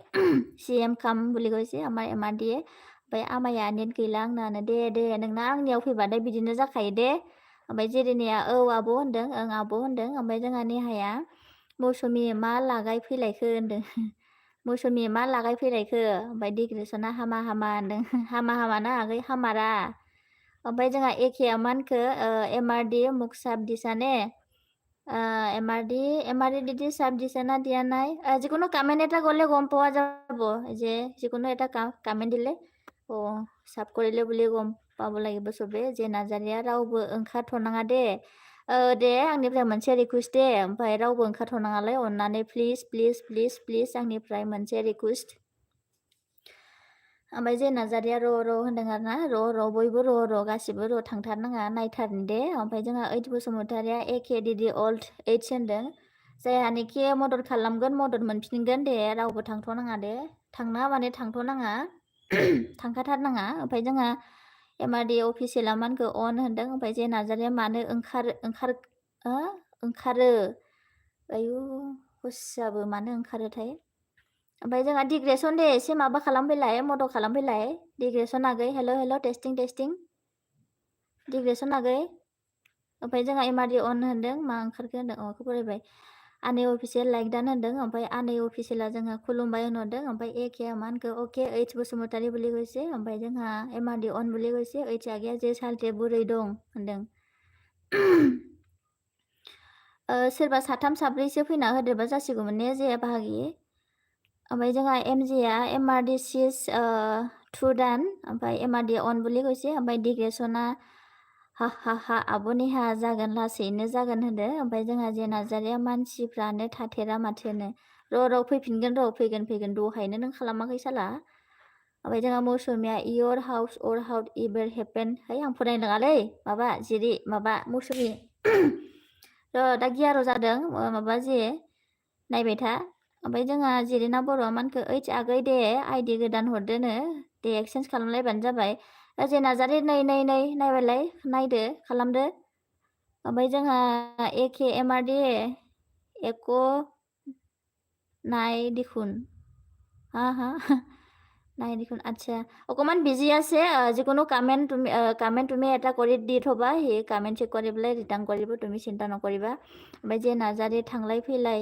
सिएम खाम বুলি কৈছে আমাৰ एमआरडि ओमफ्राय आमाया नेट गैला आंनानो दे नोंना आंनियाव फैबाथाय बिदिनो जाखायो दे ओमफ्राय जेरिनिया औ आब' होनदों ओं आब' होनदों ओमफ्राय जोंहा नेहाया मौसुमि मा लागाय फैलायखो होनदों मौसुमि मा लागाय फैलायखो ओमफ्राय डिग्रेसना हामा होनदों हामा ना आगै हामारा ओमफ्राय जोंहा एखेया मानखो एमआरडि मुखसाब দিছানে এমআৰডি দিদি চাব দিছে না দিয়া নাই যিকোনো কামেণ্ট এটা গ'লে গম পোৱা যাব যে যিকোনো এটা কামেণ্ট দিলে চাব কৰিলে বুলি গম পাব লাগিব চবে जे नार्जारिया रावबो ओंखारथ'नाङा दे आंनिफ्राय मोनसे रिकुवेस्ट दे ओमफ्राय रावबो ओंखारथ'नाङालाय अननानै प्लिज आंनिफ्राय मोनसे रिकुवेस्ट ओमफ्राय जे नार्जारिया र' होनदों आरोना र' बयबो र' गासिबो र' थांथारनाङा नायथारनि दे ओमफ्राय जोंहा ओइच बसुमतारिया एके डिडि अल्ड एइच होनदों जायहानिखि मदद खालामगोन मदद मोनफिनगोन दे रावबो थांथ'नाङा दे थांनाङा माने थांथ'नाङा थांखाथारनाङा ओमफ्राय जोंहा एमआरडि अफिसियेला मानखौ अन होनदों ओमफ्राय जे नार्जारिया मानो ओंखारो आयु हस्साबो मानो ओंखारोथाय ओमफ्राय जोंहा डिग्रेसन दे एसे माबा खालामफैलाय मदद खालामफैलाय डिग्रेसन आगै हेल' टेस्टिं डिग्रेसन आगै ओमफ्राय जोंहा एमआरडि अन होनदों मा ओंखारखो होनदों खौ फरायबाय आनै अफिसियेल लाइक दान होनदों ओमफ्राय आनै अफिसियेला जोंहा खुलुमबाय होनहरदों ओमफ्राय एकेआ मा होनखो अके ओइच बसुमतारी बुलि गइसे ओमफ्राय जोंहा एमआरडि अन बुलि गइसे ओइच आगैया जे सालथे बुरै दं होनदों। सोरबा साथाम साब्रैसो फैना होदेरबा जासिगौमोन ने जे बाहागि। ओमफ्राय जोंहा एमजेआ एमआरडि सिस 2 दान ओमफ्राय एमआरडि अन बुलि गइसे ओमफ्राय डिग्रेसना हा आब'निहा जागोन लासैनो जागोन होनदो ओमफ्राय जोंहा जे नार्जारिया मानसिफ्रानो थाथेरा माथोनो र' फैफिनगोन फैगोन दहायनो नों खालामाखै साला। ओमफ्राय जोंहा मौसुमिया इयर हाउस अर हाउट इभार हेपेन है आं फरायनो रोङालै माबा जिरि माबा मौसुमि र' दा 11 जादों माबा जे नायबाय था ओमफ्राय जोंहा जिरिना बर'आ मानखो ओइच आगै दे आइडि गोदान हरदोनो दे एक्सचेन्ज खालामलायबानो जाबाय। जे नार्जारि नै नायबालाय नायदो खालामदो ओमफ्राय जोंहा एके एमआरडि एक' নাই দেখোন হা নাই দেখোন আচ্ছা অকণমান বিজি আছে যিকোনো কামেণ্ট তুমি এটা কৰি দি থ'বা সেই কামেণ্ট চেক কৰি পেলাই ৰিটাৰ্ণ কৰিব তুমি চিন্তা নকৰিবা ओमफ्राय जे नार्जारि थांलाय फैलाय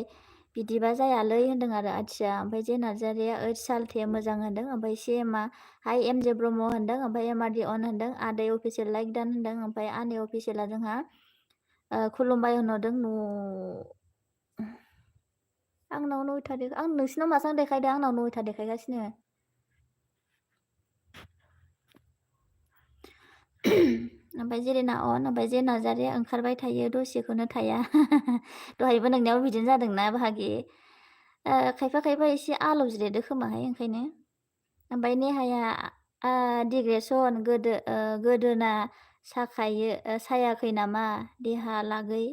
बिदिबा जायालै होनदों आरो आथिया ओमफ्राय जे नार्जारिया ओइच सालथे मोजां होनदों ओमफ्राय सिएमआ हाय एमजे ब्रह्म होनदों ओमफ्राय एमआरडि अन होनदों आदै अफिसियेल लाइक दान होनदों ओमफ्राय आनै अफिसियेला जोंहा खुलुमबाय होनहरदों आंनाव 9था आं नोंसिनाव मासां देखायदों आंनाव 9था देखायगासिनो ओमफ्राय जेरिना अन ओमफ्राय जे नार्जारिया ओंखारबाय थायो दसेखौनो थाया दहायबो नोंनियाव बिदिनो जादोंना बाहागि खायफा एसे आलौज्रेदो खोमाहाय ओंखायनो ओमफ्राय नेहाया डिग्रेसन गोदोना सायाखै नामा देहालागै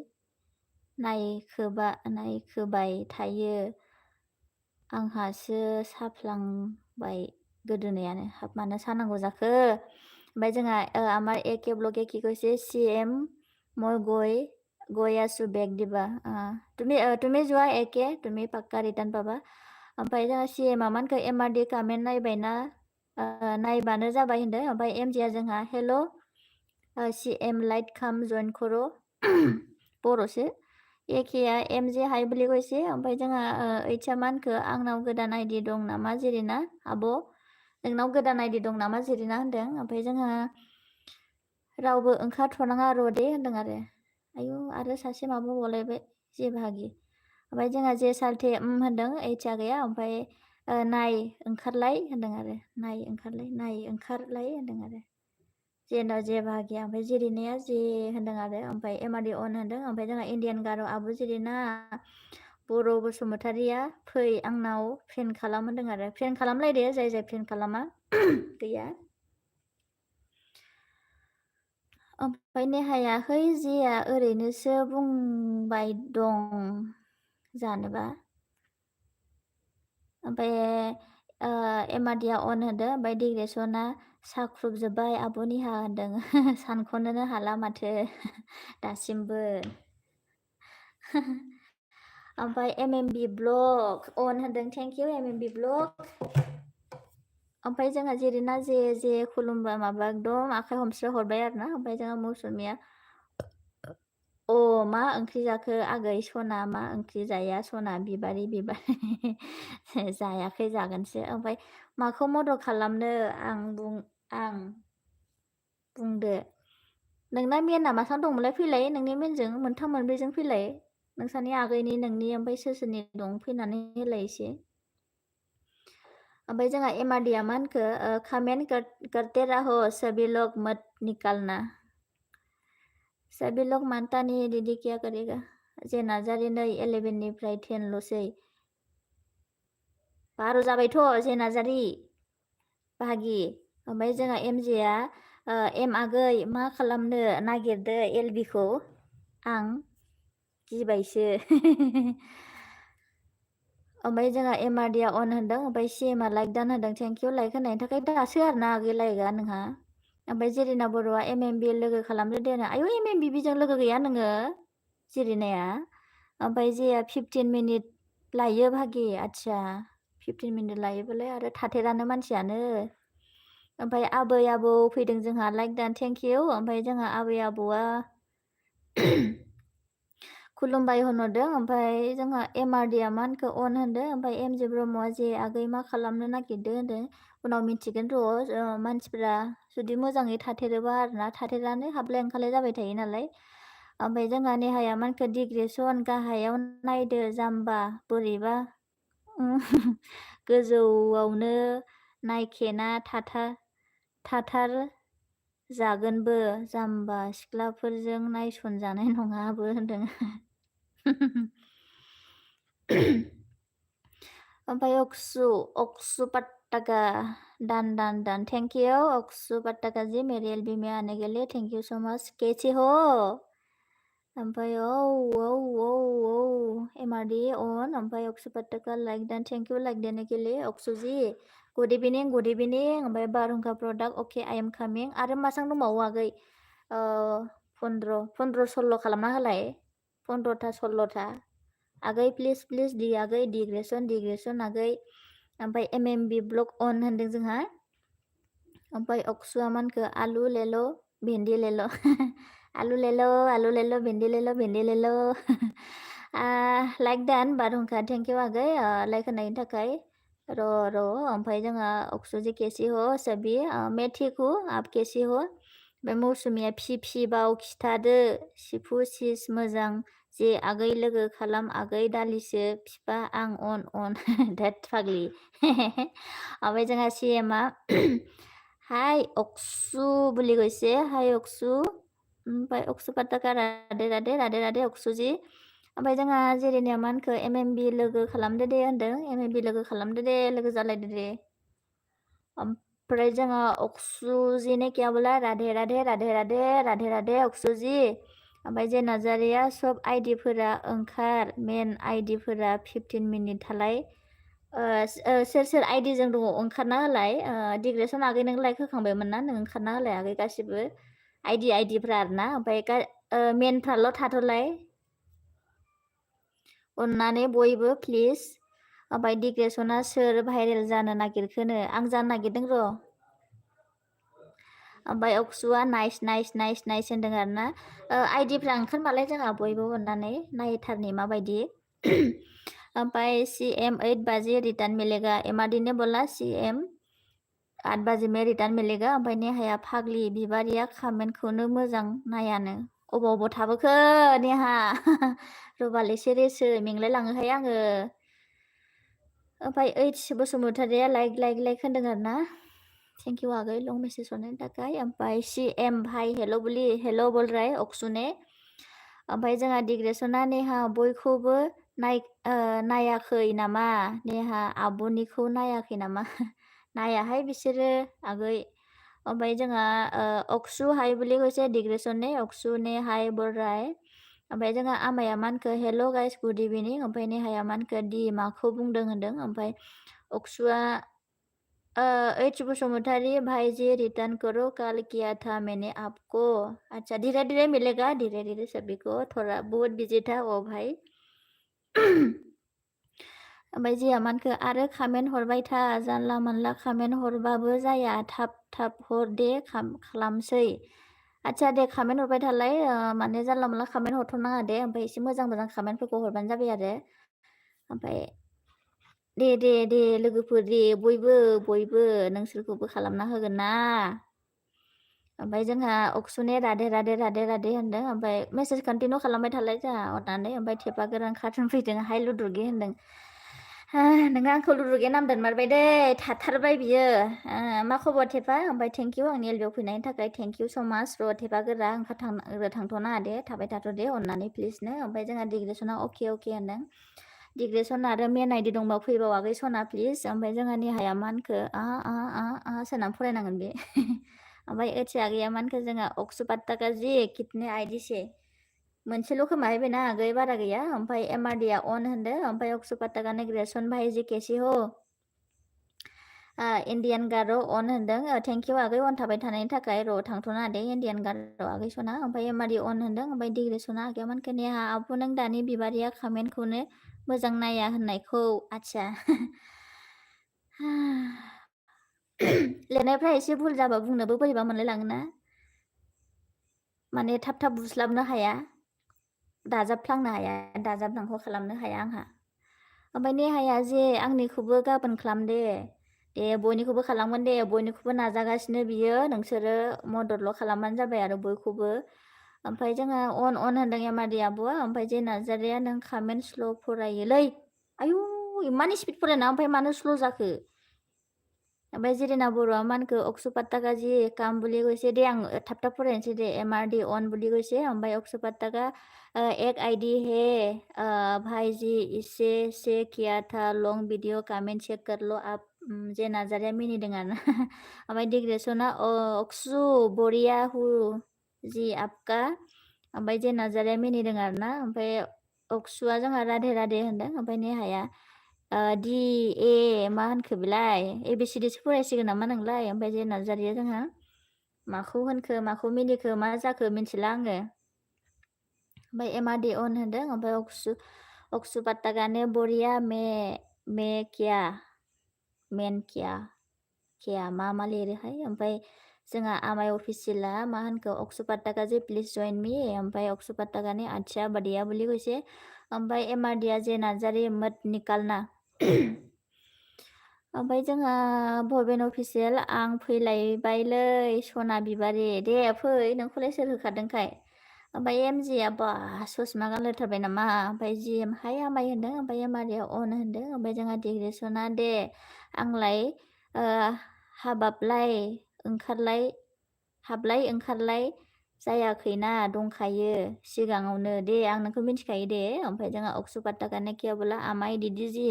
नायखोबाय थायो आंहासो साफ्लांबाय गोदोनायानो हाब मानो सानांगौ जाखो ओमफ्राय जोंहा आमार एके ब्लग एके কৈছে চিএম মই গৈ আছো বেগ দিবা তুমি যোৱা একে তুমি পাক্কা ৰিটাৰ্ণ পাবা ओमफ्राय जोंहा চিএमआ मानखो एमआरडि कामेन्ट नायबायना नायबानो जाबाय होनदों ओमफ्राय एमजिआ जोंहा हेल' सिएम लाइट खाम जइन खर' बर'सो एकेआ एमजे हाय बुलि गइसे ओमफ्राय जोंहा ओइचआ मानखो आंनाव गोदान आइडि दं नामा जिरिना आब' नोंनाव गोदान आइडि दं नामा जिरिना होनदों ओमफ्राय जोंहा रावबो ओंखारथ'नाङा र' दे होनदों आयु आरो सासे माबा बावलायबाय जे बाहागि ओमफ्राय जोंहा जे सालथे होनदों ओइचआ गैया ओमफ्राय नाय ओंखारलाय होनदों नाय ओंखारलाय होनदों जे बाहागिया ओमफ्राय जिरिनाया जे होनदों ओमफ्राय एमआरडि अन होनदों ओमफ्राय जोंहा इण्डियान गार' आब' जिरिना बर' बसुमतारिया फै आंनाव फ्रेन्ड खालाम होनदों फ्रेन्ड खालामलायदो जाय फ्रेन्ड खालामा गैया ओमफ्राय नेहाया है जिया ओरैनोसो बुंबाय दं जानोबा ओमफ्राय एमआरडिया अन होनदों ओमफ्राय डिग्रेसना साख्रुबजोब्बाय आब'निहा होनदों सानख'नोनो हाला माथो दासिमबो ओमफ्राय एमएमबि ब्लग अन होनदों थेंक इउ एमएमबि ब्लग ओमफ्राय जोंहा जिरिना जे खुलुमबा माबा एकदम आखाइ हमस्रो हरबाय आरोना ओमफ्राय जोंहा मौसुमिया मा ओंख्रि जाखो आगै सना मा ओंख्रि जाया सना बिबारि जायाखै जागोनसो ओमफ्राय माखौ मदद खालामनो आं बुंदो नोंना मेनआ मासां दंमोनलाय फैलाय नोंनि मेनजों मोनथाम मोनब्रैजों फैलाय नोंसानि आगैनि नोंनि ओमफ्राय सोरनि दं फैनानै होलाय एसे ओमफ्राय जोंहा एमआरडिया मा होनखो कमेन्ट करते रहो सभी लोग मत निकालना सभी लोग मानता नहीं दीदी क्या करेगा जे नार्जारि नै 11निफ्राय 10 ल'सै 12 जाबायथ' जे नार्जारि बाहागि ओमफ्राय जोंहा एमजेआ एम आगै मा खालामनो नागिरदो एलबिखौ आं गिबायसो ओमफ्राय जोंहा एमआरडिया अन होनदों ओमफ्राय सिएमआ लाइक दान होनदों थेंक इउ लाइक होनायनि थाखाय दासो आरोना आगै लाइकआ नोंहा ओमफ्राय जेरिना बर'आ एमएमबि लोगो खालामदो दे आयु एमएमबिजों लोगो गैया नोङो जिरिनाया ओमफ्राय जेया 15 मिनिट लायो भागि आदसा 15 मिनिट लायोबालाय आरो थाथेरानो मानसियानो ओमफ्राय आबै आबौ फैदों जोंहा लाइक दान थेंक इउ ओमफ्राय जोंहा आबै आबौआ खुलुमबाय होनहरदों ओमफ्राय जोंहा एमआरडिया मा होनखो अन होनदों ओमफ्राय एमजे ब्रह्मआ जे आगै मा खालामनो नागिरदों होनदों उनाव मिथिगोन र' मानसिफ्रा जुदि मोजाङै थाथेरोबा आरोना थाथेरानो हाबलाय ओंखारलाय जाबाय थायो नालाय ओमफ्राय जोंहा नेहाया मा होनखो डिग्रेसन गाहायाव नायदो जाम्बा बोरैबा गोजौआवनो नायखेना थाथार जागोनबो जाम्बा सिख्लाफोरजों नायसनजानाय नङाबो होनदों ओमफ्राय अक्सु पट्टाका दान थैंक यू अक्सु पट्टाका जी मेरी एलबी में आने के लिए थैंक यू सो मच कैसे हो ओमफ्राय एमआरडी ऑन ओमफ्राय अक्सु पट्टाका लाइक दान थैंक यू लाइक देने के लिए अक्सु जी गुड इभिनिं ओमफ्राय बारहुंखा product okay I am Kameng आरो मासां दंबावो आगै 15 खालामना होलाय 15था 16था आगै प्लिज दि आगै डिग्रेसन आगै ओमफ्राय एमएमबी ब्लक अन होनदों जोंहा ओमफ्राय अक्सुआ मानखो आलु लेलो भेन्डि लेलो आलु लेलो भेन्डि लेलो लाइक दान बारहुंखा थेंक यू आगै लाइक होनायनि थाखाय र' ओमफ्राय जोंहा अक्सुजी केसि हो सभी मेथिखु आप केसि हो ओमफ्राय मौसुमिया फि बाव खिथादो सिफु सिस मोजां जे आगै लोगो खालाम आगै दालिसो फिफा आं अन देट फाग्लि ओमफ्राय जोंहा सिएमआ हाय अक्सु বুলি কৈছে हाय अक्सु ओमफ्राय अक्सु पाताका राधे अक्सुजी ओमफ्राय जोंहा जेरेनिया मा होनखो एमएमबी लोगो खालामदो दे होनदों एमएमबी लोगो खालामदो दे लोगो जालायदो दे ओमफ्राय जोंहा अक्सुजी ने क्या बोला राधे अक्सुजी ओमफ्राय जे नार्जारिया सब आइडिफोरा ओंखार मेन आइडिफोरा 15 मिनिट थालाय सोर आइडिजों दङ ओंखारना होलाय डिग्रेसन आगै नों लाइक होखांबायमोन ना नों ओंखारना होलाय आगै गासिबो आइडिफ्रा आरोना ओमफ्राय मेनफ्राल' थाथ'लाय अन्नानै बयबो प्लिज ओमफ्राय डिग्रेसना सोर भाइरेल जानो नागिरखोनो आं जानो नागिरदों र' ओमफ्राय अक्सुआ नाइस होनदों आरोना आइडिफ्रा ओंखारबालाय जोंहा बयबो अननानै नायथारनि माबायदि ओमफ्राय CM 8 बजे रिटार्न मिलेगा एमआरडी ने बोला CM 8 बजे में रिटार्न मिलेगा ओमफ्राय नेहाया फाग्लि बिबारिया खामेन्टखौनो मोजां नायानो अबाव थाबोखो नेहा रबाल एसे रेसो मेंलाय लाङोहाय आङो ओमफ्राय ओइच बसुमतारिया लाइक होनदों आरोना थेंक यू आगै लं मेसेज हरनायनि थाखाय ओमफ्राय CM भाई हेल' बोल राय अक्सुने ओमफ्राय जोंहा डिग्रेसना नेहा बयखौबो नायाखै नामा नेहा आब'निखौ नायाखै नामा नायाहाय बिसोरो आगै ओमफ्राय जोंहा अक्सु हाय বুলি কৈছে डिग्रेसनने अक्सुने हाय बोल राय ओमफ्राय जोंहा आमाया मानखो हेल' गाइस गुड इभिनिं ओमफ्राय नेहाया मानखो दि माखौ बुंदों होनदों ओमफ्राय अक्सुआ एच बसुमतारी भाई जी रिटर्न करो कल किया था मैंने आपको अच्छा धीरे मिलेगा धीरे सभी को थोड़ा बहुत बिजी था ओ भाई ओमफ्राय जिया मानखो आरो खामेन्ट हरबाय था जानला मानला खामेन्ट हरबाबो जाया थाब हर दे खालामसै अच्छा दे खामेन्ट हरबाय थालाय माने जानला मानला खामेन्ट हरथ'नाङा दे ओमफ्राय एसे मोजां खामेन्टफोरखौ हरबानो जाबाय आरो ओमफ्राय दे लोगोफोर दे बयबो नोंसोरखौबो खालामना होगोन ना ओमफ्राय जोंहा अक्सुने राधे होनदों ओमफ्राय मेसेज कन्टिनिउ खालामबाय थालाय जोंहा अननानै ओमफ्राय थेपा गोरान कार्टुन फैदों हाय लुदुरगे होनदों नोङो आंखौ लुदुरगे नाम दोनमारबाय दे थाथारबाय बियो मा खबर थेपा ओमफ्राय थेंक इउ आंनि एलबियाव फैनायनि थाखाय थेंक इउ स' माच र' थेपा गोरा थांथ'नाङा दे थाबाय थाथ' दे अननानै प्लिजनो ओमफ्राय जोंहा डिग्रेसना अके होनदों डिग्रेसन आरो मेन आइडि दंबा फैबावाखै सना प्लिज ओमफ्राय जोंहा नेहाया मा होनखो सोनानै फरायनांगोन बे ओमफ्राय ओथिया गैया मा होनखो जोंहा अक्सु पात्ताका जि कितने आइडि से मोनसेल' खोमा बेना आगै बारा गैया ओमफ्राय एमआरडिया अन होनदो ओमफ्राय अक्सु पात्ताका नेग्रेसन भाई जी केसि हो इन्डियान गार' अन होनदों थेंक इउ आगै अन थाबाय थानायनि थाखाय र' थांथ'ना दे इन्डियान गार' आगै सना ओमफ्राय एमआरडि अन होनदों ओमफ्राय डिग्रेसना आगैया मानखो नेहा आब' नों दानि बिबारिया खामेन्टखौनो मोजां नाया होननायखौ आच्छा लिरनायफ्रा एसे भुल जाबा बुंनोबो बोरैबा मोनलाय लाङोना माने थाब बुस्लाबनो हाया दाजाबफ्लांनो हाया दाजाबदांख' खालामनो हाया आंहा ओमफ्राय नेहाया जे आंनिखौबो गाबोन खालाम दे बयनिखौबो खालामगोन दे बयनिखौबो नाजागासिनो बियो नोंसोरो मददल' खालामबानो जाबाय आरो बयखौबो ओमफ्राय जोंहा अन होनदों एमादि आब'आ ओमफ्राय जे नार्जारिया नों कामेन्ट स्ल' फरायोलै आयु इमान स्पिड फरायना ओमफ्राय मानो स्ल' जाखो ओमफ्राय जिरिना बर'आ मानखो अक्सुपात्ताका जी काम বুলি কৈছে दे आं थाब थाब फरायनोसै दे एमआरडी अन বুলি কৈছে ओमफ्राय अक्सुपात्ताका एक आईडी है भाई जी इससे से किया था लॉन्ग वीडियो कमेंट चेक कर लो आप जे नाजारिया मिनिदों आरो ना ओमफ्राय डिग्रेसना अक्सु बरिया हु जी आपका ओमफ्राय जे नाजारिया मिनिदों आरो ना ओमफ्राय अक्सुआ जोंहा राधे राधे होनदों ओमफ्राय नेहाया डि ए मा होनखो बेलाय एबिसिडिसो फरायसिगोन नामा नोंलाय ओमफ्राय जे नार्जारिया जोंहा माखौ होनखो माखौ मिनिखो मा जाखो मिन्थिला आङो ओमफ्राय एमाडि अन होनदों ओमफ्राय अक्सु पात्ताकाने बरिया मे किया मेन किया मा लिरोहाय ओमफ्राय जोंहा आमाय अफिसियेला मा होनखो अक्सु पात्ताका जे प्लिज जइन मी ओमफ्राय अक्सु पात्ताकाने आच्छा बदिया বুলি কৈছে ओमफ्राय एमाडिया जे नार्जारि मत निकालना ओमफ्राय जोंहा भबेन अफिसियेल आं फैलायबायलै सना बिबारि दे फै नोंखौलाय सोर होखादोंखाय ओमफ्राय एमजिया बा ससमा गानलायथारबाय नामा ओमफ्राय जिएम हाय आमाय होनदों ओमफ्राय एमारिया अन होनदों ओमफ्राय जोंहा डिग्रेसना दे आंलाय हाबलाय ओंखारलाय जायाखैना दंखायो सिगाङावनो दे आं नोंखौ मिन्थिखायो दे ओमफ्राय जोंहा अक्सु पात्ताकाने किया बोला आमाय दीदी जी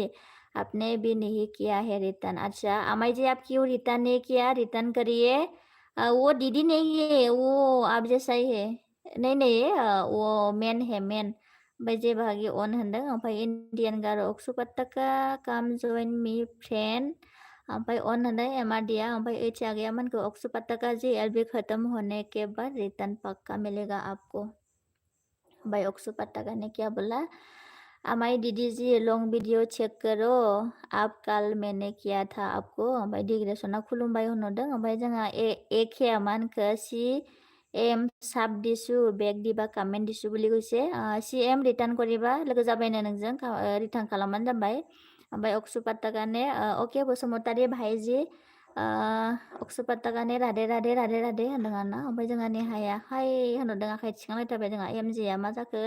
आपने भी नहीं किया है रिटर्न अच्छा आमाय जी आप क्यों रिटर्न नहीं किया रिटर्न करिए वो दीदी नहीं है वो आप जैसा ही है नहीं वो मेन है मेन ओमफ्राय जे बाहागि अन होनदों ओमफ्राय इन्डियान गार अक्सु पात्ताका काम जइन मी फ्रेन्ड ओमफ्राय अन होनदों एमाडिया ओमफ्राय एच आ गया मन को अक्सु पात्ताका जी एलबी खत्म होने के बाद रिटर्न पक्का मिलेगा आपको भाई अक्सु पात्ताका ने क्या बोला आमाय दीदी जी लॉन्ग वीडियो चेक करो आप कल मैंने किया था आपको ओमफ्राय डिग्रेसना खुलुमबाय होनहरदों ओमफ्राय जोंहा एखे मानखो सि एम साब दिसु बेग दिबा कामेन्ट दिसु বুলি কৈছে सि एम रिटार्न करिबा लोगो जाबायनो नोंजों रिटार्न खालामबानो जाबाय ओमफ्राय अक्सु पात्ताकाने अके बसुमतारी भाईजी अक्सु पात्ताकाने राधे राधे राधे राधे होनदों आरोना ओमफ्राय जोंहा नेहाया हाय होनहरदों आखाइ थिखांलायथारबाय जोंहा एमजिया मा जाखो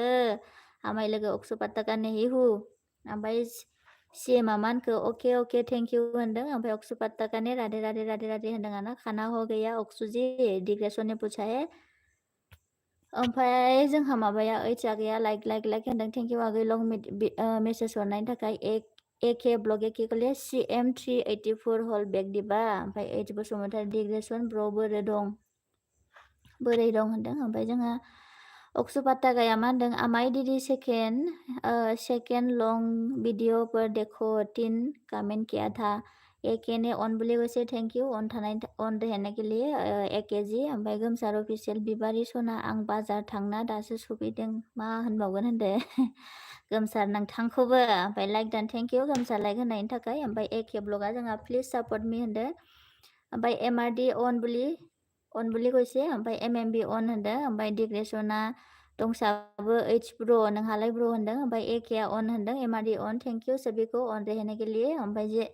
आमाय लोगो अक्सु पात्ताकाने हिहु ओमफ्राय सिएमआ मानखो अके थेंक इउ होनदों ओमफ्राय अक्सु पात्ताकाने राधे राधे राधे राधे होनदों आरोना खाना हो गया अक्सु जी डिग्रेसननि पूछा है ओमफ्राय जोंहा माबाया ओइच आ गया लाइक होनदों थेंक इउ आगै लं मेसेज हरनायनि थाखाय एके ब्लग एके कले CM 384 हल बेग दिबा ओमफ्राय एच बसुमतारी डिग्रेसन ब्र बोरै दं होनदों ओमफ्राय जोंहा अक्सु पात्ताकाया मा होनदों आमाय दीदी सेकेंड लंग वीडियो पर देखो 3 कमेंट किया था एके ने अन বুলি কৈছে थेंक इउ अन रहने के लिए एके जी ओमफ्राय गोमसार अफिसियेल बिबारि सना आं बाजार थांना दासो सफैदों मा होनबावगोन होनदो गोमसार नोंथांखौबो ओमफ्राय लाइक दान थेंक इउ गोमसार लाइक होनायनि थाखाय ओमफ्राय एके ब्लगा जोंहा प्लिज सापर्ट मी होनदो ओमफ्राय एमआरडी अन বুলি কৈছে ओमफ्राय एमएमबी अन होनदों ओमफ्राय डिग्रेसना दंसाबो एच ब्र नोंहालाय ब्र होनदों ओमफ्राय एकेआ अन होनदों एमआरडी अन थेंक इउ सबिखौ अन रहने के लिए ओमफ्राय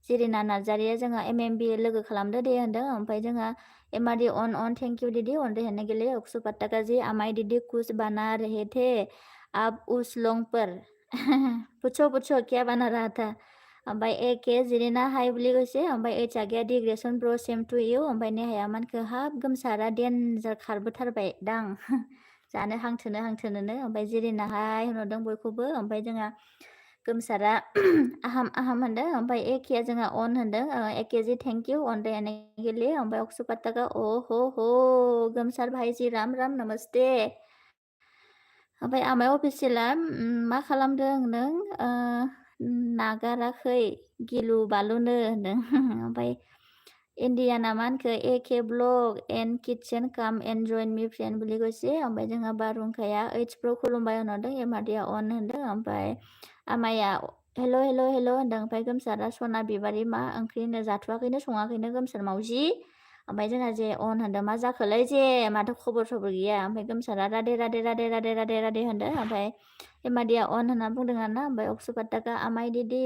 जिरिना नार्जारिया जोंहा एमएमबी लोगो खालामदो दे होनदों ओमफ्राय जोंहा एमआरडी अन थेंक इउ दीदी अन रहने के लिए अक्सु पात्ताका जी आमाय दीदी कुछ बना रहे थे आप उस लॉन्ग पर पूछो क्या बना रहा था ओमफ्राय एके जिरिना हाय বুলি কৈছে ओमफ्राय एच आ गया डिग्रेसन ब्र सेम टु इउ ओमफ्राय नेहाया मानखो हाब गोमसारा डेन्जार खारबोथारबाय दां जानो हांथोनोनो ओमफ्राय जिरिना हाय होनहरदों बयखौबो ओमफ्राय जोंहा गोमसारा आहाम होनदों ओमफ्राय एकेया जोंहा अन होनदों एके जी थेंक इउ अन रहने के लिए ओमफ्राय अक्सु पात्ताका ओ हो गोमसार भाईजी राम नमस्ते ओमफ्राय आमाय अफिसियेला मा खालामदों नों नागाराखै गिलु बालुनो होनदों ओमफ्राय इन्डियाना मा होनखो एके ब्लग एन्ड किटचेन काम एन्ड जइन मी फ्रेन्ड বুলি কৈছে ओमफ्राय जोंहा बारहुंखाया ओइच प्र खुलुमबाय होनहरदों एमाडिया अन होनदों ओमफ्राय आमाया हेल' होनदों ओमफ्राय गोमसारा सना बिबारि मा ओंख्रि होनो जाथ'वाखैनो सङाखैनो गोमसार मावजि ओमफ्राय जोंहा जे अन होनदों मा जाखोलै जे माथो खबर सबर गैया ओमफ्राय गोमसारा राधे राधे राधे राधे राधे राधे होनदों ओमफ्राय एमादिया अन होनना बुंदों आरोना ओमफ्य अक्सुपाताका आमाय दीदी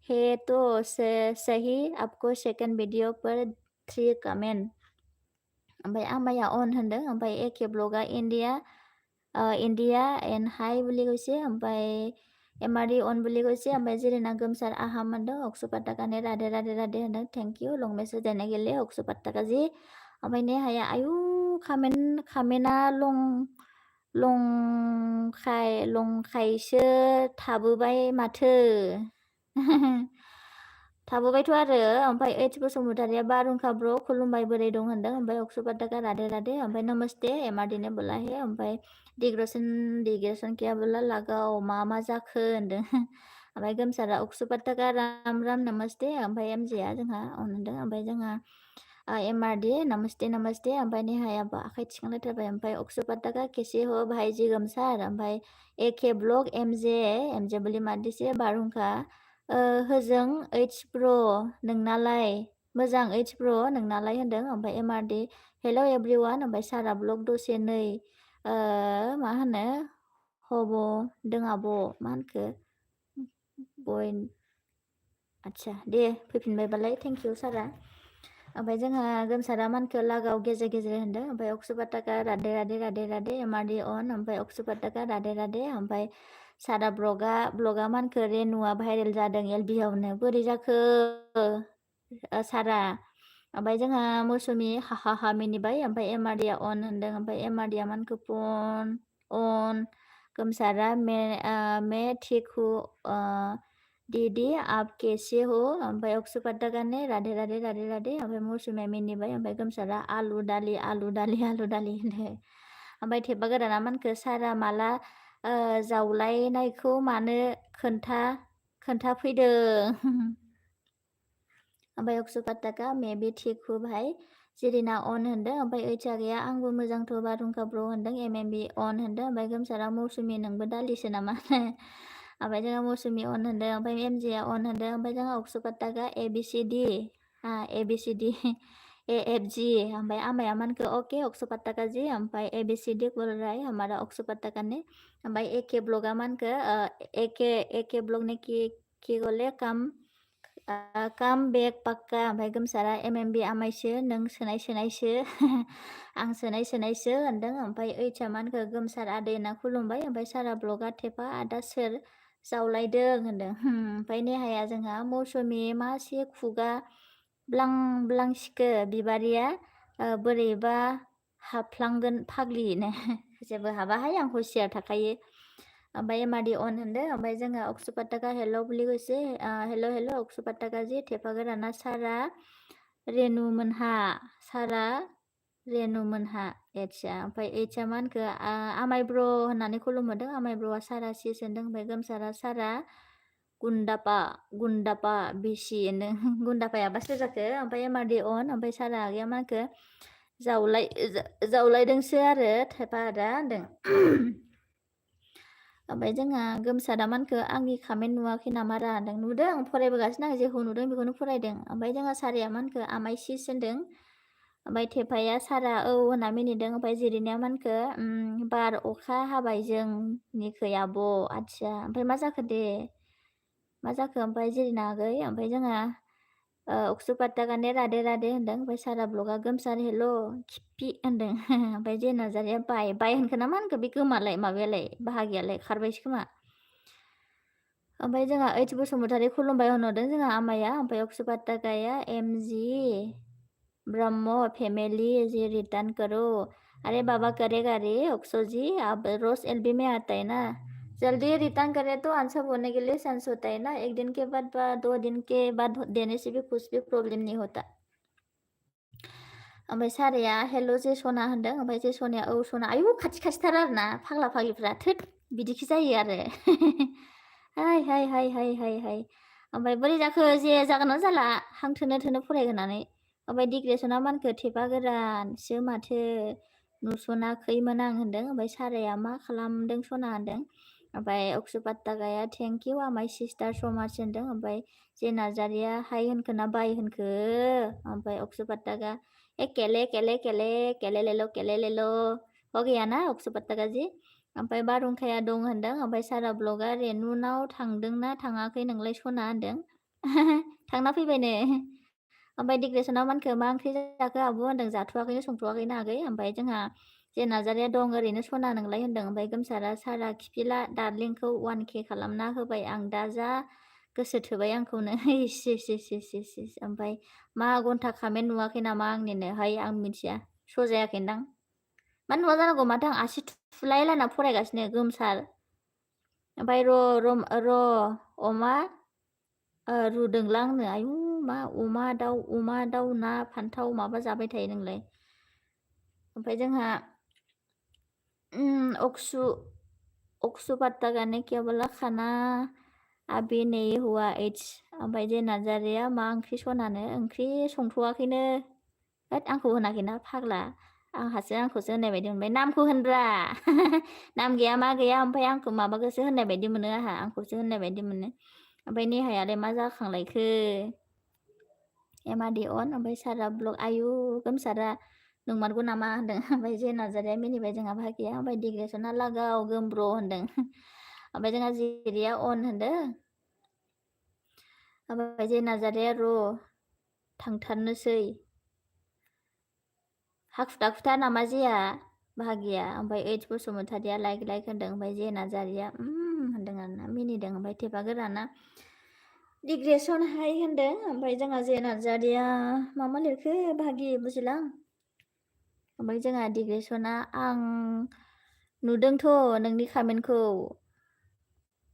है तो सही आपको सेकंड वीडियो पर 3 कमेंट ओमफ्राय आमाया अन होनदों ओमफ्राय एके ब्लगा इन्डिया एन्ड हाई বুলি কৈছে ओमफ्राय एमआरडि अन বুলি কৈছে ओमफ्राय जेरेना गोमसार आहाम होनदों अक्सुपाताकाने राधे राधे राधे होनदों थेंक इउ लं मेसेज देने गेले अक्सुपाताका जी ओमफ्राय नेहाया आयु खामेना लंखायसो थाबोबाय माथो थाबोबायथ' आरो ओमफ्राय एच बसुमतारिया बारहुंखा ब्र खुलुमबाय बोरै दं होनदों ओमफ्राय अक्सुपाताका राधे राधे ओमफ्राय नमस्ते एमआरडिने बोला हे ओमफ्राय डिग्रेसन किया बोला लागाव मा जाखो होनदों ओमफ्राय गोमसारा अक्सुपाताका राम राम नमस्ते ओमफ्राय एमजेया जोंहा होनदों ओमफ्राय जोंहा एमआरडि नमस्ते नमस्ते ओमफ्राय नेहायाबो आखाइ थिखांलायथारबाय ओमफ्राय अक्सुपाताका केसे हो भाइजी गोमसार ओमफ्राय एके ब्लग एमजे बोलि मादिसे बारहुंखा होजों ओइच ब्र नोंनालाय मोजां ओइच ब्र नोंनालाय होनदों ओमफ्राय एमआरडि हेल' एभ्रिवान ओमफ्राय सारा ब्लग दसे नै मा होनो हब दों आब' मा होनखो बय आदसा दे फैफिनबायबालाय थेंक इउ सारा ओमफ्राय जोंहा गोमसारा मानखो लागाव गेजेर गेजेर होनदों ओमफ्राय अक्सुपाताका राधे राधे राधे राधे एमआरडि अन ओमफ्राय अक्सुपाताका राधे राधे ओमफ्राय सारा ब्लगा मानखो रेनुआ भाइरेल जादों एलबियावनो बोरै जाखो सारा ओमफ्राय जोंहा मौसुमि हा मिनिबाय ओमफ्राय एमआरडिया अन होनदों ओमफ्राय एमआरडिया मानखो फन अन गोमसारा मे ठीक हु दीदी आप कैसे हो ओमफ्राय अक्सुपाताका ने राधे राधे राधे राधे ओमफ्राय मौसुमिया मिनिबाय ओमफ्राय गोमसारा आलु दालि होनो ओमफ्राय थेबा गोदाना मानखो सारा माला जावलायनायखौ मानो खोन्थाफैदों ओमफ्राय अक्सुपाताका मेबि थिक हु भाई जेरिना अन होनदों ओमफ्राय ओइचा गैया आंबो मोजांथ' बारहुंखा ब्र होनदों एमएमबि अन होनदों ओमफ्राय गोमसारा मौसुमि नोंबो दालिसो नामा ओमफ्राय जोंहा मौसुमि अन होनदों ओमफ्राय एमजेया अन होनदों ओमफ्राय जोंहा अक्सुपाताका एबिसिडि एएफजि ओमफ्राय आमाया मानखो ओके अक्सुपाताका जी ओमफ्राय एबिसिडि बोल रहा है हमारा अक्सुपाताका ने ओमफ्राय एके ब्लगा मानखो एके ब्लग ने कि गले काम बेक पाक्का ओमफ्राय गोमसारा एमएमबि आमायसो नों सोनायसो आं सोनायसो होनदों ओमफ्राय ओइचा मानखो गोमसार आदै होनना खुलुमबाय ओमफ्राय सारा ब्लगा थेफा आदा सोर जावलायदों होनदों ओमफ्राय नेहाया जोंहा मौसुमि मासे खुगा ब्लांसिखो बिबारिया बोरैबा हाबफ्लांगोन फाग्लिनो जेबो हाबाहाय आं हुसियार थाखायो ओमफ्राय एमआरडि अन होनदों ओमफ्राय जोंहा अक्सुपाताका हेल' বুলি কৈছে हेल' अक्सुपाताका जी थेफा गोराना सारा रेनुमोनहा एटसा ओमफ्राय एइचा मानखो आमाय ब्र होननानै खुलुमहरदों आमाय ब्रआ सारा सिस होनदों ओमफ्राय गोमसारा सारा गुन्दापा बिसि होनदों गुन्दापायाबा सोर जाखो ओमफ्राय एमआरडि अन ओमफ्राय सारा आगैया मानखो जावलायदोंसो आरो थेफा आदा होनदों ओमफ्राय जोंहा गोमसारा मानखो आंनि खामेन्ट नुवाखै नामा रा होनदों नुदों फरायबोगासिनो आं जेखौ नुदों बेखौनो फरायदों ओमफ्राय जोंहा साराया मानखो आमाय सिस होनदों ओमफ्राय थेफाया सारा औ होनना मिनिदों ओमफ्राय जिरिनाया मानखो बार अखा हाबाय जोंनिखै आब' आदसा ओमफ्राय मा जाखो दे मा जाखो ओमफ्राय जिरिना आगै ओमफ्राय जोंहा अक्सुपाताकाने राधे राधे होनदों ओमफ्राय सारा ब्लगा गोमसार हेल' खिफि होनदों ओमफ्राय जे नार्जारिया बाय होनखो ना मा होनखो बे गोमालाय माबायालाय बाहागियालाय खारबायसो खोमा ओमफ्राय जोंहा ओइच बसुमतारी खुलुमबाय होनहरदों जोंहा आमाया ओमफ्राय अक्सुपाताकाया एमजि ब्रह्म फैमिली जी रिटर्न करो अरे बाबा करेगा रे अक्सो जी अब रोज एलबी में आता है ना जल्दी रिटर्न करे तो आंसर होने के लिए चांस होता है ना 1 दिन के बाद 2 दिन के बाद देने से भी कुछ भी प्रॉब्लम नहीं होता ओमफ्राय साराया हेल' जे सना होनदों ओमफ्राय जे सनाया औ सना आयु खाथिथार आरो ना फाग्ला फाग्लिफ्रा थोद बिदिखि जायो आरो हाय ओमफ्राय बोरै जाखो जे जागोन ना जाला हां थोनो फरायहोनानै ओमफ्राय डिग्रेसना मानखो थेफा गोरानसो माथो नुसनाखैमोन आं होनदों ओमफ्राय साराया मा खालामदों सना होनदों ओमफ्राय अक्सुपात्ताकाया थेंक इउ माय सिस्टार सो माच होनदों। ओमफ्राय जे नार्जारिया हाय होनखो ना बाय होनखो। ओमफ्राय अक्सुपात्ताका केले केले केले केले लेल' हो गैयाना अक्सुपात्ताका जी। ओमफ्राय बारहुंखाया दं होनदों। ओमफ्राय सारा ब्लगा रेनुनाव थांदोंना थाङाखै नोंलाय सना होनदों। थांना फैबायनो। ओमफ्राय डिग्रेसनाव मानखो मा ओंख्रि जाखो आब' होनदों जाथ'वाखैनो संथ'वाखैनो आगै। ओमफ्राय जोंहा जे नार्जारिया दं ओरैनो सना नोंलाय होनदों। ओमफ्राय गोमसारा सारा खिफिला दार्लिंखौ 1K खालामना होबाय आं दा जा गोसो थोबाय आंखौनो। इस इस इस इस इस इस। ओमफ्राय मा घन्टा खामेन नुवाखै नामा आंनिनो हाय आं मिथिया श' जायाखैदां। मानो नुवा जानांगौ माथो आं आसि थुलायलायना फरायगासिनो गोमसार। ओमफ्राय र' अमा रुदोंलां आंनो आयु मा अमा दाउ ना फान्थाव माबा जाबाय थायो नोंलाय। ओमफ्राय जोंहा अक्सुपात्ताका ने क्या बोला खाना अभी नहीं हुआ एच। ओमफ्राय जे नार्जारिया मा ओंख्रि सनानो ओंख्रि संथ'वाखैनो। होद आंखौ होनाखैना फाग्ला आंखौसो होननाय बायदि मोनबाय नामखौ होनब्रा। नाम गैया मा गैया ओमफ्राय आंखौ माबाखौसो होननाय बायदि मोनो आंहा आंखौसो होननाय बायदि मोनो। ओमफ्राय नेहायालाय मा जाखांलायखो एमादि अन। ओमफ्राय सारा ब्लग आयु गोमसारा नंमारगौ नामा होनदों। ओमफ्राय जे नार्जारिया मिनिबाय जोंहा भागिया। ओमफ्राय डिग्रेसना लागाव गोमब्र' होनदों। ओमफ्राय जोंहा जिरिया अन होनदों। ओमफ्राय जे नार्जारिया र' थांथारनोसै हाखु दाखुथार नामा जेया भागिया। ओमफ्राय ओइच बसुमतारिया लाइक होनदों। ओमफ्राय जे नार्जारिया होनदों आरोना मिनिदों। ओमफ्राय थेफा गोराना डिग्रेसन हाय होनदों। ओमफ्राय जोंहा जे नार्जारिया मा लिरखो भागि बुजिलां। ओमफ्राय जोंहा डिग्रेसना आं नुदोंथ' नोंनि खामेन्टखौ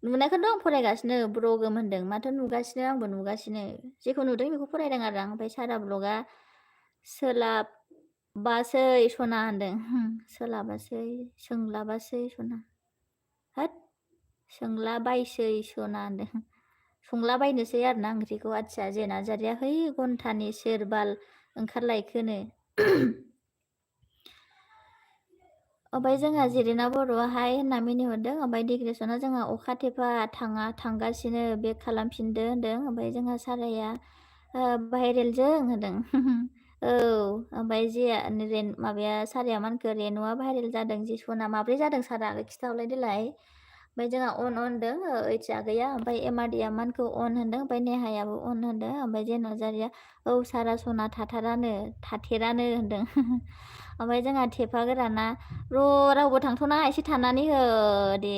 नुनायखौथ' आं फरायगासिनो ब्रगोम होनदों माथो नुगासिनो आंबो नुगासिनो जेखौ नुदों बेखौ फरायदों आरो आं। ओमफ्राय सारा ब्लगा सोलाबासै सना होनदों। सोलाबासै सोंलाबासै सना होद सोंलाबायसै सना होनदों। संलाबायनोसै आरोना ओंख्रिखौ। आदसा जे नार्जारिया है घन्टानि सोर बाल ओंखारलायखोनो। ओमफ्राय जोंहा जिरिना बर'आहाय होनना मिनिहरदों। ओमफ्राय डिग्रेसना जोंहा अखा थेफा थांगासिनो बेक खालामफिनदो होनदों। ओमफ्राय जोंहा साराया भाइरेलजों होनदों। औ ओमफ्राय जिया माबाया साराया मानखो रेनुआ भाइरेल जादों जि सना माब्रै जादों सारा खिथाहरलाय देलाय। ओमफ्राय जोंहा अन होनदों ओइच आगैया। ओमफ्राय एमादिया मानखौ अन होनदों। ओमफ्राय नेहायाबो अन होनदों। ओमफ्राय जे नार्जारिया औ सारा सना थाथेरानो होनदों। ओमफ्राय जोंहा थेफा गोराना रावबो थांथ'ना एसे थानानै हो दे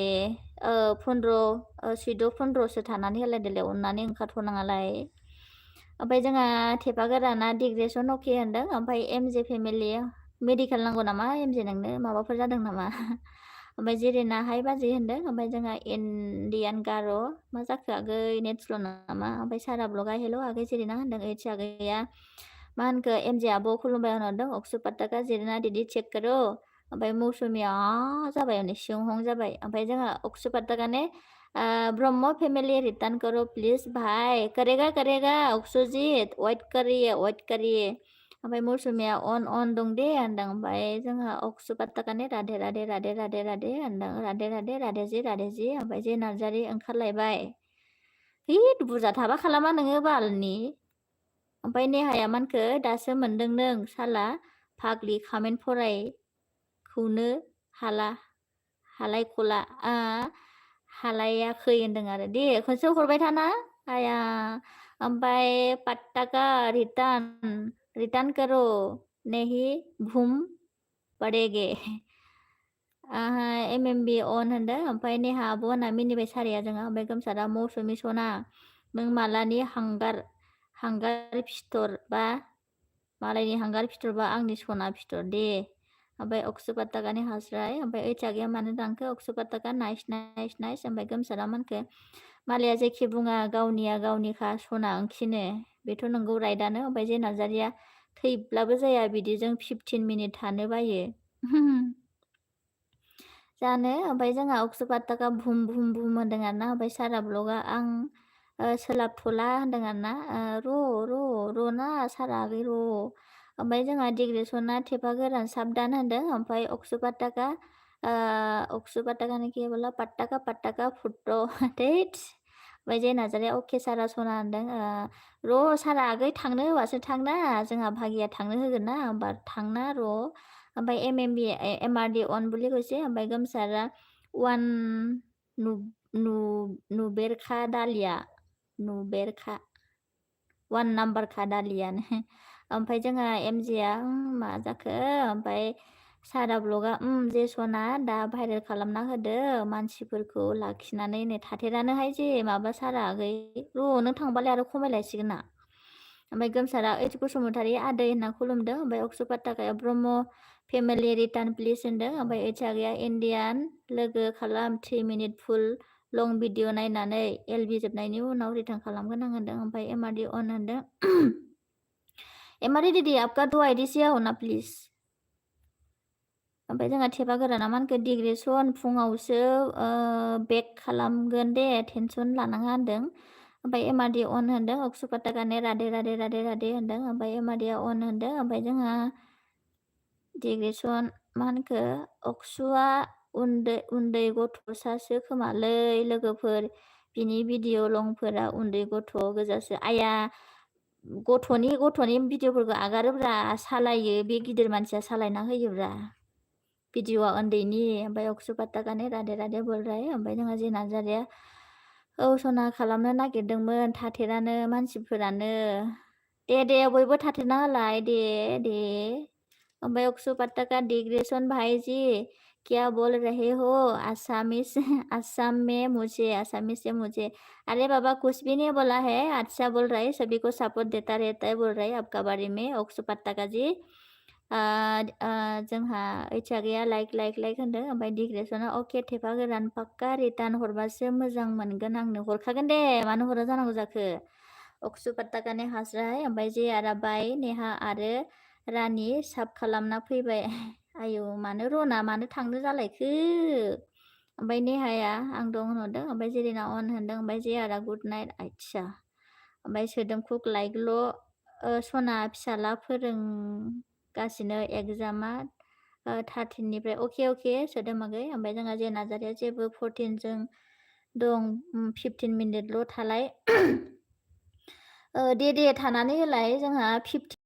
15-15सो थानानै होलाय देलाय अननानै ओंखारथ'नाङालाय। ओमफ्राय जोंहा थेफा गोराना डिग्रेसन अके होनदों। ओमफ्राय एमजे फेमिलि मेडिकेल नांगौ नामा एमजे नोंनो माबाफोर जादों नामा। ओमफ्राय जिरिना हाय बाजै होनदों। ओमफ्राय जोंहा इन्डियान गार' मा जाखो आगै नेट स्ल' नामा। ओमफ्राय सारा ब्लगा हेल' आगै जिरिना होनदों। ओइच आगैया मा होनखो एमजे आब' खुलुमबाय होनहरदों। अक्सुपात्ताका जिरिना दीदी चेक करो। ओमफ्राय मौसुमिया जाबाय हनै सिंहं जाबाय। ओमफ्राय जोंहा अक्सुपात्ताका ने ब्रह्म फेमिलि रिटार्न करो प्लिज भाई करेगा अक्सुजित वेट करिए। ओमफ्राय मौसुमिया अन दं दे होनदों। ओमफ्राय जोंहा अक्सुपात्ताका ने राधे होनदों। राधे जि। ओमफ्राय जे नार्जारि ओंखारलायबाय हिट बुरजा थाबा खालामा नोङो बालनि। ओमफ्राय नेहाया मानखो दासो मोनदों नों साला फाग्लि खामेन्ट फरायखौनो हालायखला हालायाखै होनदों आरो दे खनसे हरबाय थाना आया। ओमफ्राय पात्ताका रिटार्न करो नहीं भूम पड़ेगे। MMB अन होनदों। ओमफ्राय नेहा आब' होनना मिनिबाय सारिया जोंहा। ओमफ्राय गोमसारा मौसुमि सना नों मालानि हांगार फिथर बा आंनि सना फिथर दे। ओमफ्राय अक्सुपात्ताकानि हास्राय। ओमफ्राय ओइच आगैया मानो दानखो अक्सुपात्ताका नाइस। ओमफ्राय गोमसारा मानखो मालाया जेखि बुङा गावनिया गावनिखा सना ओंखिनो बेथ' नोंगौ राइटआनो। ओमफ्राय जे नार्जारिया थैब्लाबो जाया बिदिजों 15 मिनिट थानो बायो जानो। ओमफ्राय जोंहा अक्सुपात्ताका भुम होनदों आरोना। ओमफ्राय सारा ब्लगा आं सोलाबथ'ला होनदों आरोना। र' ना सारा आगै र'। ओमफ्राय जोंहा डिग्रेसना थेफा गोरान साबदान होनदों। ओमफ्राय अक्सुपात्ताका अक्सु पाट्टाकानि के बोला पाट्टाका फुट्ट' थैत ओमफ्राय जे नार्जारिया अके सारा सना होनदों र' सारा आगै थांनो होबासो थांना जोंहा भागिया थांनो होगोन ना होमबा थांना र' ओमफ्राय एमआरडि अन বুলি কৈছে ओमफ्राय गोमसारा वान नुबेरखा दालिया नुबेरखा वान नाम्बारखा दालियानो ओमफ्राय जोंहा एमजेआ मा जाखो ओमफ्राय सारा ब्लगा जे सना दा भाइरेल खालामना होदो मानसिफोरखौ लाखिनानै नै थाथेरानोहाय जे माबा सारा आगै र' नों थांबालाय आरो खमायलायसिगोन ना ओमफ्राय गोमसारा ओइच बसुमतारी आदै होनना खुलुमदों ओमफ्राय अक्सु पाट्टाकाया ब्रह्म फेमिलि रिटार्न प्लिज होनदों ओमफ्राय ओइच आगैया इण्डियान लोगो खालाम 3 मिनिट फुल लं भिडिअ नायनानै एलबि जोबनायनि उनाव रिटार्न खालामगोन आं होनदों ओमफ्राय एमआरडि अन होनदों एमआरडि दीदी आपका 2 आईडी से हो ना प्लिज ओमफ्राय जोंहा थेबा गोराना मा होनखो डिग्रेसन फुङावसो बेक खालामगोन दे टेनसन लानाङा होनदों ओमफ्राय एमआरडि अन होनदों अक्सु पाट्टाकाने राधे राधे राधे राधे होनदों ओमफ्राय एमआरडिया अन होनदों ओमफ्राय जोंहा डिग्रेसन मा होनखो अक्सुआ उन्दै गथ'सासो खोमालै लोगोफोर बिनि भिडिअ लंफोरा उन्दै गथ' गोजासो आया गथ'नि भिडिअफोरखौ आगारोब्रा सालायो बे गिदिर मानसिया सालायना होयोब्रा भिडिअआ उन्दैनि ओमफ्राय अक्सु पाट्टाकाने राधे राधे बोलराय ओमफ्राय जोंहा जे नार्जारिया औ सना खालामनो नागिरदोंमोन थाथेरानो मानसिफोरानो दे बयबो थाथेरना होलाय दे ओमफ्राय अक्सु पाट्टाका डिग्रेसन भाईजी क्या बोल रहे हो आसामीस से मुझे अरे बाबा कुछ भी नहीं बोला है अच्छा बोल रहा है सभी को सपोर्ट देता रहता है बोल रहा है आपका बारे में अक्सु पाट्टाका जी जोंहा ओइच आगैया लाइक होनदों ओमफ्राय डिग्रेसना अके थेफा गोरान पाक्का रिटार्न हरबासो मोजां मोनगोन आंनो हरखागोन दे मानो हरा जानांगौ जाखो अक्सु पाट्टाकानि हास्राय ओमफ्राय जे आराबाय नेहा आरो रानि साब खालामना फैबाय आयौ मानो रना मानो थांनो जालायखो ओमफ्राय नेहाया आं दं होनहरदों ओमफ्राय जेरिना अन होनदों ओमफ्राय जे आरा गुड नाइट आइसा ओमफ्राय सोदोमखुक लाइकल' सना फिसाला फोरोंगासिनो एगजामा 13निफ्राय अके सोदोमागै ओमफ्राय जोंहा जे नार्जारिया जेबो 14जों दं 15 मिनिटल' थालाय दे थानानै होलाय जोंहा 15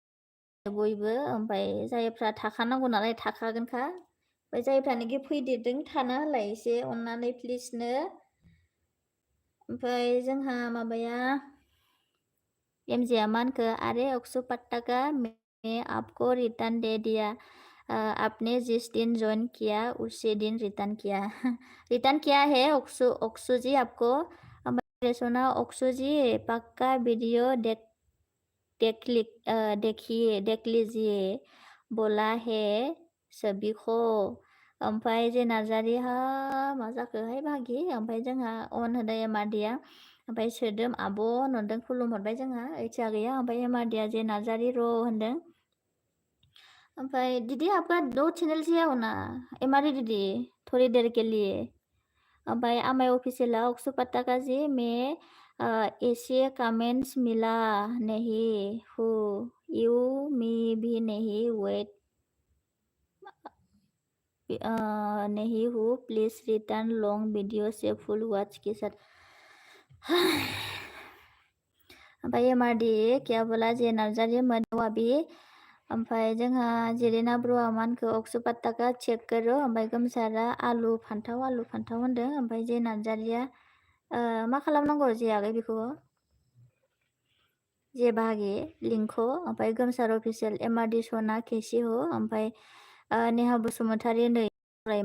बयबो ओमफ्राय जायफ्रा थाखानांगौ नालाय थाखागोनखा ओमफ्राय जायफ्रानोखि फैदेरदों थाना होलाय एसे अननानै प्लिजनो ओमफ्राय जोंहा माबाया एमजेआ मा होनखो अरे अक्सु पाट्टाका मैं आपको रिटर्न दे दिया आपने जिस दिन ज्वाइन किया उसी दिन रिटर्न किया है अक्सु जी आपको सुना अक्सु जी पक्का वीडियो देख लीजिए बोला है सभी को ओमफ्राय जे नार्जारिहा मा जाखोहाय भागि ओमफ्राय जोंहा अन होदों एमआरडिया ओमफ्राय सोदोम आब' होनहरदों खुलुमहरबाय जोंहा ओइचा गैया ओमफ्राय एमआरडिया जे नार्जारि र' होनदों ओमफ्राय दीदी आपका 2 चैनल से हो ना एमआरडी दीदी थोड़ी देर के लिए ओमफ्राय आमाय ऑफिशियला अक्सु पाट्टाका जी मैं ऐसे कमेंट्स मिला नहीं हूँ यू मी भी नहीं वेट नहीं हूँ प्लीज रिटर्न लॉन्ग वीडियो से फुल वॉच के साथ ओमफ्राय एमआरडी क्या बोला जे नार्जारि मधुवाबी ओमफ्राय जोंहा जेरेना ब्रुआ मानखौ अक्सु पाट्टाका चेक करो ओमफ्राय गोमसारा आलु फान्थाव होनदों ओमफ्राय जे नार्जारिया मा खालामनांगौ जे आगै बेखौ जे बाहागि लिंकखौ ओमफ्राय गोमसार अफिसियेल एमआरडी सना केसि हो ओमफ्राय नेहा बसुमतारी नै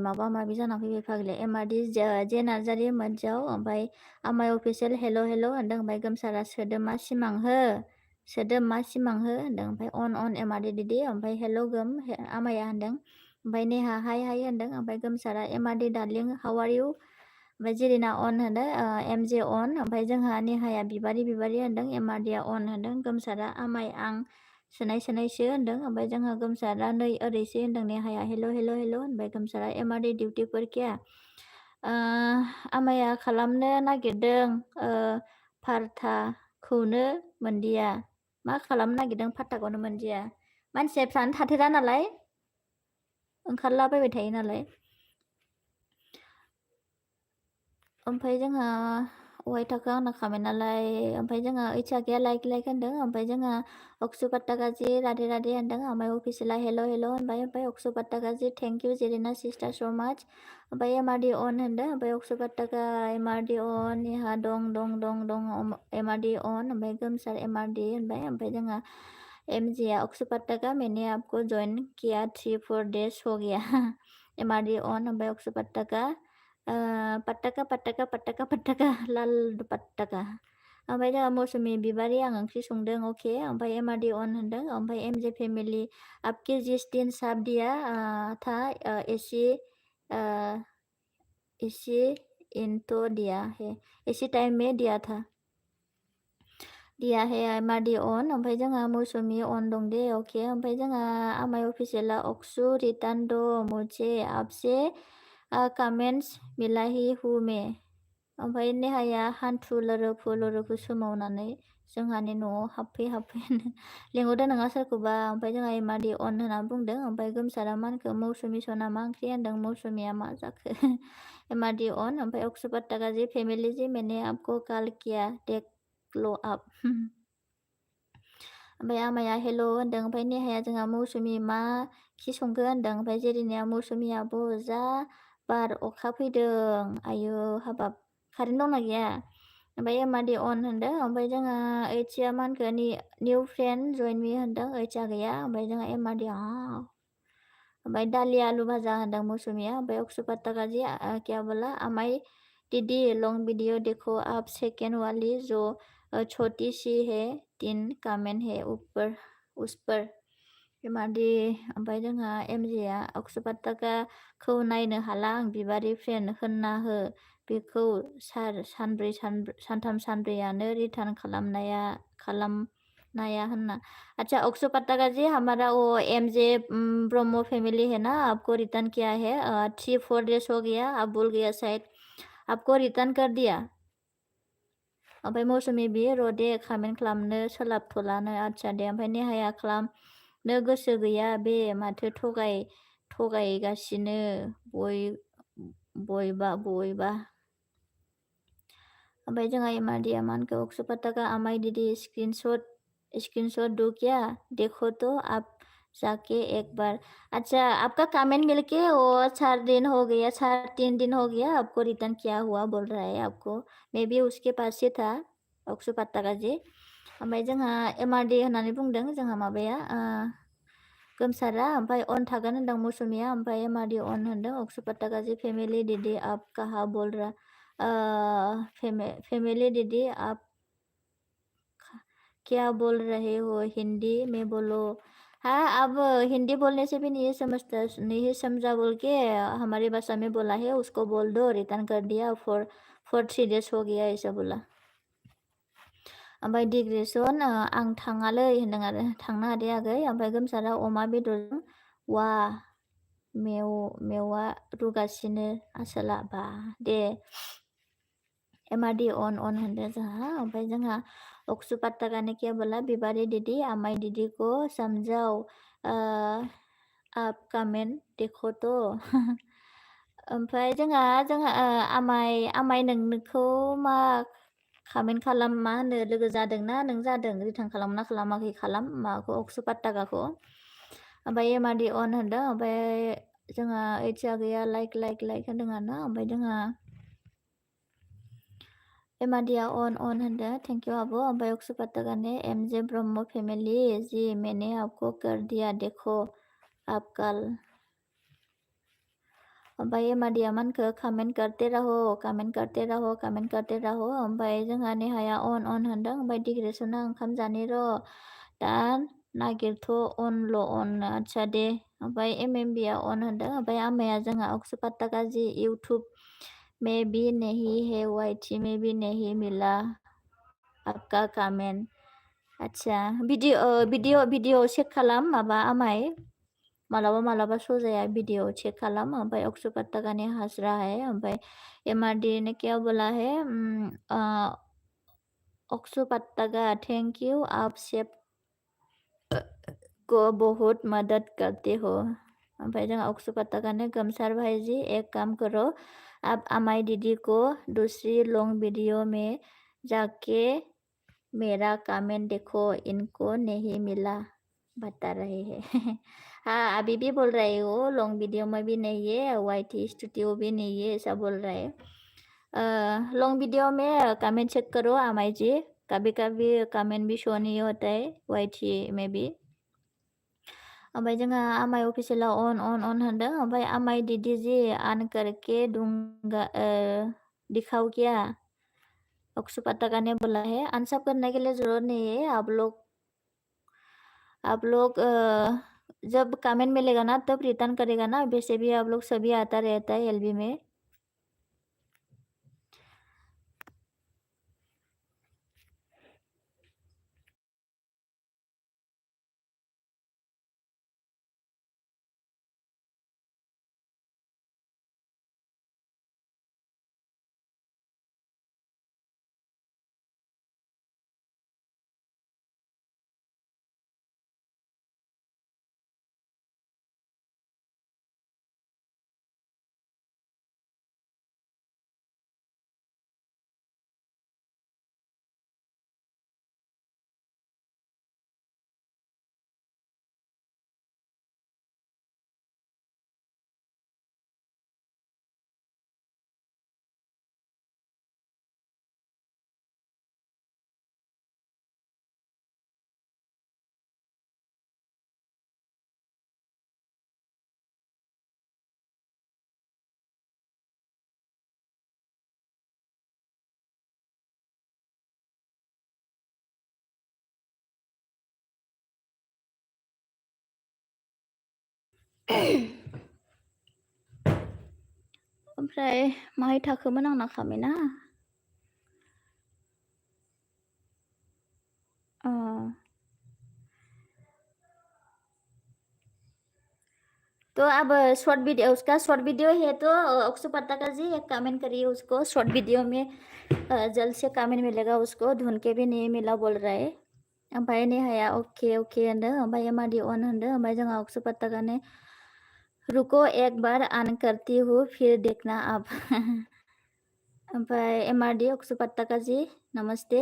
माबा माबि जाना फैबाय फाग्लिया एमआरडी जे नार्जारि मोनजाव ओमफ्राय आमाय अफिसियेल हेल' होनदों ओमफ्राय गोमसारा सोदोमा सिमां हो होनदों ओमफ्राय अन एमआरडी दीदी ओमफ्राय हेल' गोम आमाया होनदों ओमफ्राय नेहा हाय होनदों ओमफ्राय गोमसारा MRD darling how are you ओमफ्राय जेरिना अन होनदों एमजे अन ओमफ्राय जोंहा नेहाया बिबारि होनदों एमआरडिया अन होनदों गोमसारा आमाय आं सोनायसो होनदों ओमफ्राय जोंहा गोमसारा नै ओरैसो होनदों नेहाया हेल' होनबाय गोमसारा एमआरडी डिउटिफोर क्या आमाया खालामनो नागिरदों फार्थाखौनो मोनदिया मा खालामनो नागिरदों फार्थाखौनो मोनदिया मानसिफ्रानो थाथेरा नालाय ओंखारलाबायबाय थायो नालाय ओमफ्राय जोंहा अहाय थाखो आंना खामायनालाय ओमफ्राय जोंहा ओइसागैया लाइक होनदों ओमफ्राय जोंहा अक्सु पाट्टागाजि राधे राधे होनदों ओमफ्राय अफिसियेला हेल' होनबाय ओमफ्राय अक्सु पाट्टागाजि थेंक इउ जेरिना सिस्टार स' माच ओमफ्राय एमआरडि अन होनदों ओमफ्राय अक्सु पाट्टागा एमआरडि अन इहा दं एमआरडि अन ओमफ्राय गोमसार एमआरडि होनबाय ओमफ्राय जोंहा एमजिया अक्सु पाट्टागा मैंने आपको ज्वाइन किया 3-4 डेज हो गया एमआरडि अन ओमफ्राय अक्सु पाट्टागा पाट्टाका लाल पाट्टाका ओमफ्राय जोंहा मौसुमि बिबारि आं ओंख्रि संदों अके ओमफ्राय एमआरडि अन होनदों ओमफ्राय एमजे फेमिली आपके जिस दिन साथ दिया था एसी इसी इनको दिया है इसी टाइम में दिया है एमआरडि अन ओमफ्राय जोंहा मौसुमि अन दं दे अके ओमफ्राय जोंहा आमाय अफिसियेला अक्सु रिटार्न दो मुझे आपसे कमेन्ट्स मिला ही हूँ मैं ओमफ्राय नेहाया हान्थु लोरोखौ सोमावनानै जोंहानि न'आव हाबफै लिंहरदों नङा सोरखौबा ओमफ्राय जोंहा एमआरडि अन होनना बुंदों ओमफ्राय गोमसारा मा होनखो मौसुमि सना मा ओंख्रि होनदों मौसुमिया मा जाखो एमआरडि अन ओमफ्राय अक्सु पाट्टागा जी फैमिली जी मैंने आपको कॉल किया टेक लो आप ओमफ्राय आमाया हेल' होनदों ओमफ्राय नेहाया जोंहा मौसुमि मा खि संखो होनदों ओमफ्राय जेरिनाया मौसुमिया जा बार अखा फैदों आयु हाबाब कारेन्ट दंना गैया ओमफ्राय एमआरडि अन होनदों ओमफ्राय जोंहा ओइथिया मा होनखो निउ फ्रेन्ड जइन मी होनदों ओइथिया गैया ओमफ्राय जोंहा एमआरडि ओमफ्राय दालि आलु भाजा होनदों मौसुमिया ओमफ्राय अक्सु पाट्टागा जी क्या बोला आमाय दीदी लॉन्ग वीडियो देखो आप सेकेंड वाली जो छोटी सी है 3 कमेंट है ऊपर उस पर एमआरडि ओमफ्राय जोंहा एमजिया अक्सु पाट्टागाखौ नायनो हाला आं बिबारि फ्रेन्ड होनना हो बेखौ सानथाम सानब्रैयानो रिटार्न खालामनाया होनना अच्छा अक्सु पाट्टागा जी हमारा वो एमजे ब्रह्मो फैमिली है ना आपको रिटर्न किया है 3-4 डेज हो गया आप भूल गया शायद आपको रिटर्न कर दिया ओमफ्राय मौसुमि बियो र'दे कमेन्ट खालामनो सोलाबथ'लानो आदसा दे ओमफ्राय नेहाया खालामनो गोसो गैया बे माथो थगायगासिनो बयबा ओमफ्राय जोंहा एमआरडिया मा होनखो अक्सु पाट्टागा आमाय दीदी स्क्रीनशॉट दो क्या देखो तो आप जाके एक बार अच्छा आपका कमेंट मिलके वो 3 दिन हो गया आपको रिटर्न किया हुआ बोल रहा है आपको मे बी उसके पास से था अक्सु पाट्टागा जी ओमफ्राय जोंहा एमआरडि होननानै बुंदों जोंहा माबाया गोमसारा ओमफ्राय अन थागोन होनदों मौसुमिया ओमफ्राय एमआरडि अन होनदों अक्सु पाट्टागा जी फैमिली दीदी आप कहाँ बोल रहा फैमिली दीदी आप क्या बोल रहे हो हिंदी में बोलो हाँ अब हिंदी बोलने से भी नहीं समझा बोल के हमारी भाषा में बोला है उसको बोल दो रिटर्न कर दिया फॉर 3 डेज हो गया ऐसा बोला ओमफ्राय डिग्रेसन आं थाङालै होनदों आरो थांनो हादे आगै ओमफ्राय गोमसारा अमा बेदरजों वा मेवा रुगासिनो आसोला बा दे एमआरडि अन होनदों जोंहा ओमफ्राय जोंहा अक्सु पाट्टागा ने क्या बोला बिबारी दीदी आमाय दीदी को समझाओ आप कमेंट देखो तो ओमफ्राय जोंहा आमाय नोंखौ मा कमेन्ट खालाम मा होनो लोगो जादोंना नों जादों रिटार्न खालामना खालामाखै खालाम माबाखौ अक्सु पाट्टागाखौ ओमफ्राय एमआरडि अन होनदों ओमफ्राय जोंहा ओइथिया गैया लाइक होनदों आरो ना ओमफ्राय जोंहा एमआरडिया अन होनदों थैंक यू आबो ओमफ्राय अक्सु पाट्टागा ने एमजे ब्रह्मो फैमिली जी मैंने आपको कर दिया देखो आप कल ओमफ्राय एमआरडिया मानखो कमेन्ट करते रहो ओमफ्राय जोंहा नेहाया अन होनदों ओमफ्राय डिग्रेसना ओंखाम जानि र' दा नागिरथ' अन आदसा दे ओमफ्राय एमएमबिया अन होनदों ओमफ्राय आमाया जोंहा अक्सु पाट्टागा जी यूट्यूब में भी नहीं है वाईटी में भी नहीं मिला आपका कमेंट अच्छा भिडिअ चेक खालाम माबा आमाय मालाबा शो जाया वीडियो चेक खालाम ओमफ्राय अक्सु पाट्टागा ने हंस रहा है ओमफ्राय एमआरडी ने क्या बोला है अक्सु पाट्टागा थैंक यू आप सेफ को बहुत मदद करते हो ओमफ्राय जों अक्सु पाट्टागा ने गमसार भाई जी एक काम करो अब अमाई दीदी को दूसरी लॉन्ग वीडियो में जाके मेरा कमेंट देखो, इनको नहीं मिला बता रहे हैं। हाँ, अभी भी बोल रहे हो लॉन्ग वीडियो में भी नहीं है, वाईटी स्टूडियो भी नहीं है, ऐसा बोल रहे हैं। लॉन्ग वीडियो में कमेंट चेक करो अमाई जी, कभी-कभी कमेंट भी शो नहीं होता है वाईटी में भी। ओमफ्राय जोंहा आमाय अफिसियेला अन होनदों, ओमफ्राय आमाय दीदी जी ऑन करके दूंगा दिखाओ क्या? अक्सु पता करने बोला है, अनसब करने के लिए ज़रूरत नहीं है, आप लोग जब कमेंट मिलेगा ना तब रिटर्न करेगा ना, वैसे भी आप लोग सभी आता रहता है एलबी में। ओमफ्राय माहाय थाखोमोन आंना खामायना? तो अब शॉर्ट वीडियो, उसका शॉर्ट वीडियो है तो अक्सु पताका जी एक कमेंट करिए उसको, शॉर्ट वीडियो में जल्द से कमेंट मिलेगा उसको, ढूंढ के भी नहीं मिला बोल रहा है। ओमफ्राय नेहाया ओके ओके होनदों, ओमफ्राय एमादि अन होनदों, ओमफ्राय जोंहा अक्सु पताका ने रुको एक बार ऑन करती हूँ फिर देखना आप। ओमफ्राय एमआरडी अक्सु पताका जी नमस्ते,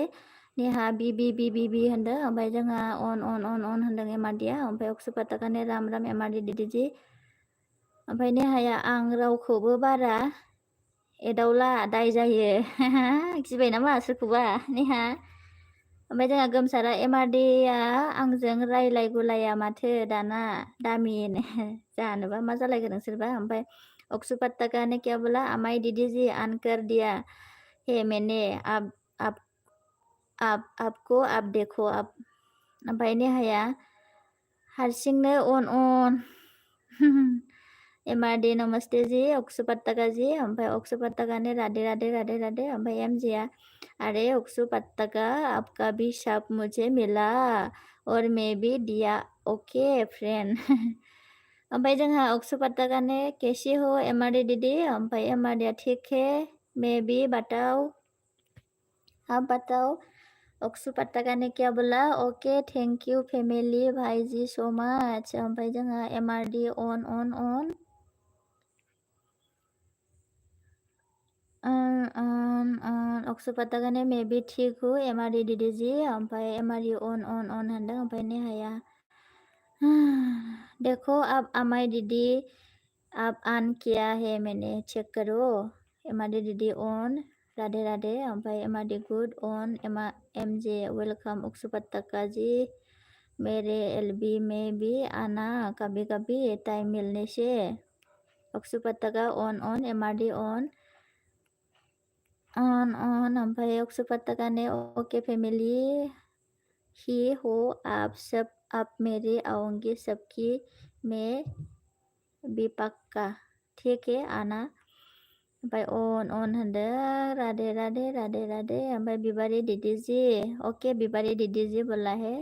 नेहा बी होनदों, ओमफ्राय जोंहा अन होनदों एमआरडिया, ओमफ्राय अक्सु पताका ने राम राम एमआरडी दीदी जी, ओमफ्राय नेहाया आं रावखौबो बारा एदावला दाय जायो। गिबाय नामा सोरखौबा नेहा? ओमफ्राय जोंहा गोमसारा एमआरडिया आंजों रायलायगुलाया माथो दाना दामिनो। जानोबा मा जालायखो नोंसोरबा? ओमफ्राय अक्सु पताका ने क्या बोला, अमाय दीदी जी ऑन कर दिया है मैंने, आप आपको आप देखो आप। ओमफ्राय नेहाया हारसिंनो अन। एमआरडी नमस्ते जी अक्सु पताका जी, ओमफ्राय अक्सु पताका ने राधे राधे राधे राधे, ओमफ्राय एमजिया अरे अक्सु पताका आपका भी शब्द मुझे मिला और मैं भी दिया ओके फ्रेंड। ओमफ्राय जोंहा अक्सु पताका ने कैसी हो एमआरडी दीदी, ओमफ्राय एमआरडिया ठीक है मैं भी बताओ, आप बताओ। अक्सु पताका ने क्या बोला, ओके थैंक यू फैमिली भाई जी सो मच। ओमफ्राय जोंहा एमआरडी अन अक्सु पताका ने मैं भी ठीक हूँ एमआरडी दीदी जी, ओमफ्राय एमआरडी अन होनदों, ओमफ्राय नेहाया देखो अब अमाय दीदी आप ऑन किया है मैंने चेक करो, एमआरडी दीदी ऑन राधे राधे, ओमफ्राय MRD good on, MJ welcome अक्सु पताका जी, मेरे एलबी में भी आना कभी कभी टाइम मिलने से। अक्सु पताका ऑन एमआरडी ऑन ओमफ्राय अक्सु पताका ने ओके फैमिली ही हो आप सब, आप मेरे आऊँगी सबकी मैं भी पक्का, ठीक है आना। ओमफ्राय अन होनदों राधे राधे राधे राधे, ओमफ्राय बिबारी दीदी जी ओके बिबारी दीदी जी बोला है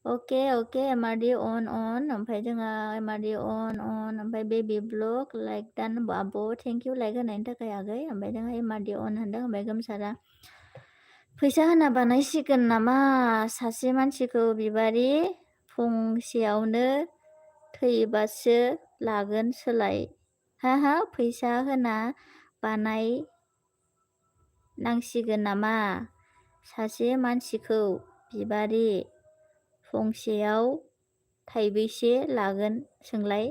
ओके ओके एमआरडी अन, ओमफ्राय जोंहा एमआरडी अन, ओमफ्राय बेबी ब्लग लाइक दान बाबो थेंक यू लाइक होनायनि थाखाय आगै, ओमफ्राय जोंहा एमआरडी अन होनदों, ओमफ्राय गोमसारा फैसा होना बानायसिगोन नामा सासे मानसिखौ बिबारी फंसेयावनो थैबासो लागोन सोलाय, हा फैसा होना बानायनांसिगोन नामा सासे मानसिखौ बिबारि फंसेयाव थाइबैसे लागोन सोंलाय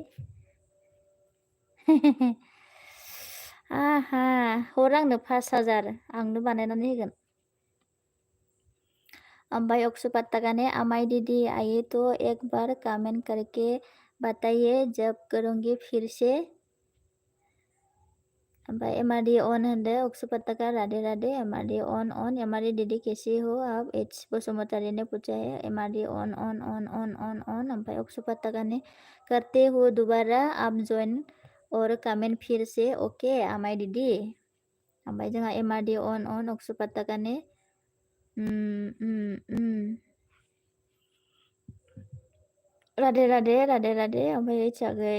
आहा हर आंनो 5,000 आंनो बानायनानै होगोन अम्बाई अक्षुपत्ता ने अमाई दीदी आइए तो एक बार कमेंट करके बताइए जब करूँगी फिर से अम्बाई एमआरडी ऑन हंदे अक्षुपत्ता Radhe Radhe MRD on on MRD दीदी कैसी हो आप एच बसुमतारी ने पूछा है MRD on on on on on on अम्बाई अक्षुपत्ता ने करते हो दोबारा आप ज्वाइन और कमेंट फिर से ओके अमाई दीदी अम्बाई जोंहा एमआरडी ऑन ऑन अक्षुपत्ता ने राधे राधे राधे राधे ओमफ्राय इचागै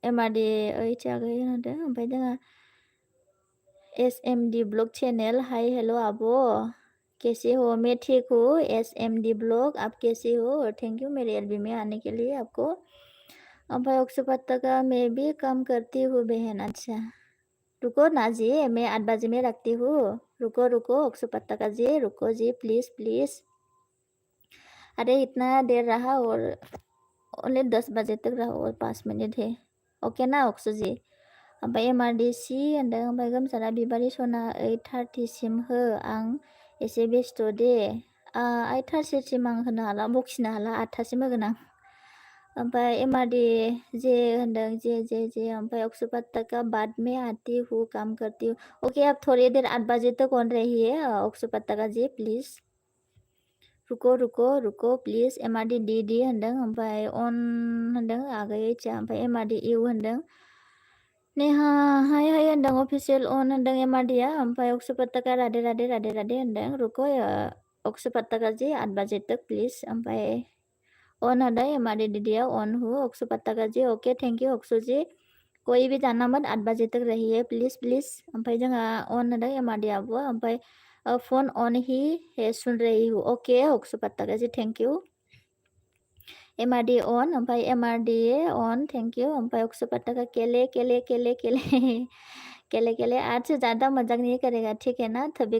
एमआरडी इचागै होनदों ओमफ्राय जोंहा SMD blog channel hi hello आबो कैसे हो मैं ठीक हूँ एसएमडी ब्लॉग आप कैसे हो थैंक यू मेरे एलबी में आने के लिए आपको ओमफ्राय अक्षुपत्ता का मैं भी काम करती हूँ बहन अच्छा रुको ना जी मैं 8 बजे में रखती हूँ रुको रुको अक्षुपत्ता जी रुको जी प्लीज़ प्लीज़ अरे इतना देर रहा और ओनली 10 बजे तक रहा और 5 मिनट है ओके ना अक्षु जी ओमफ्राय एमआरडीसी होनदों ओमफ्राय गोमसारा बिबारि सना 8:30 सिम हो आं एसे बेस्थ' दे 8:30 सिम आं होनो हाला बखिनो हाला 8 सिम होगोन आं ओमफ्राय एमआरडी जे होनदों जे ओमफ्राय अक्षुपत्ता का बाद में आती हूँ काम करती हूँ ओके आप थोड़ी देर 8 बजे तक ऑन रहिए अक्षुपत्ता जी प्लीज़ रुको रुको रुको प्लीज़ एमआरडी डी होनदों ओमफ्राय अन होनदों आगै इचा ओमफ्राय एमआरडी इउ होनदों नेहा हाय हाय होनदों अफिसियेल अन होनदों एमआरडीआ ओमफ्राय अक्षुपत्ता राधे राधे राधे राधे होनदों रुको अक्षुपत्ता जी 8 बजे तक प्लीज़ ओमफ्राय ऑन होनदों एमआरडी दीदिया ऑन हूँ अक्षुपत्ता जी ओके थैंक यू अक्षु जी कोई भी जाना मत 8 बजे तक रहिए प्लीज़ प्लीज़ ओमफ्राय जोंहा ऑन होनदों एमआरडी आबो ओमफ्राय फोन ऑन ही है सुन रही हूँ ओके अक्षुपत्ता जी थैंक यू एमआरडी ऑन ओमफ्राय एमआरडी ऑन थैंक यू ओमफ्राय अक्षुपत्ता का केले केले केले केले केले केले आज ज़्यादा मजाक नहीं करेगा ठीक है ना तभी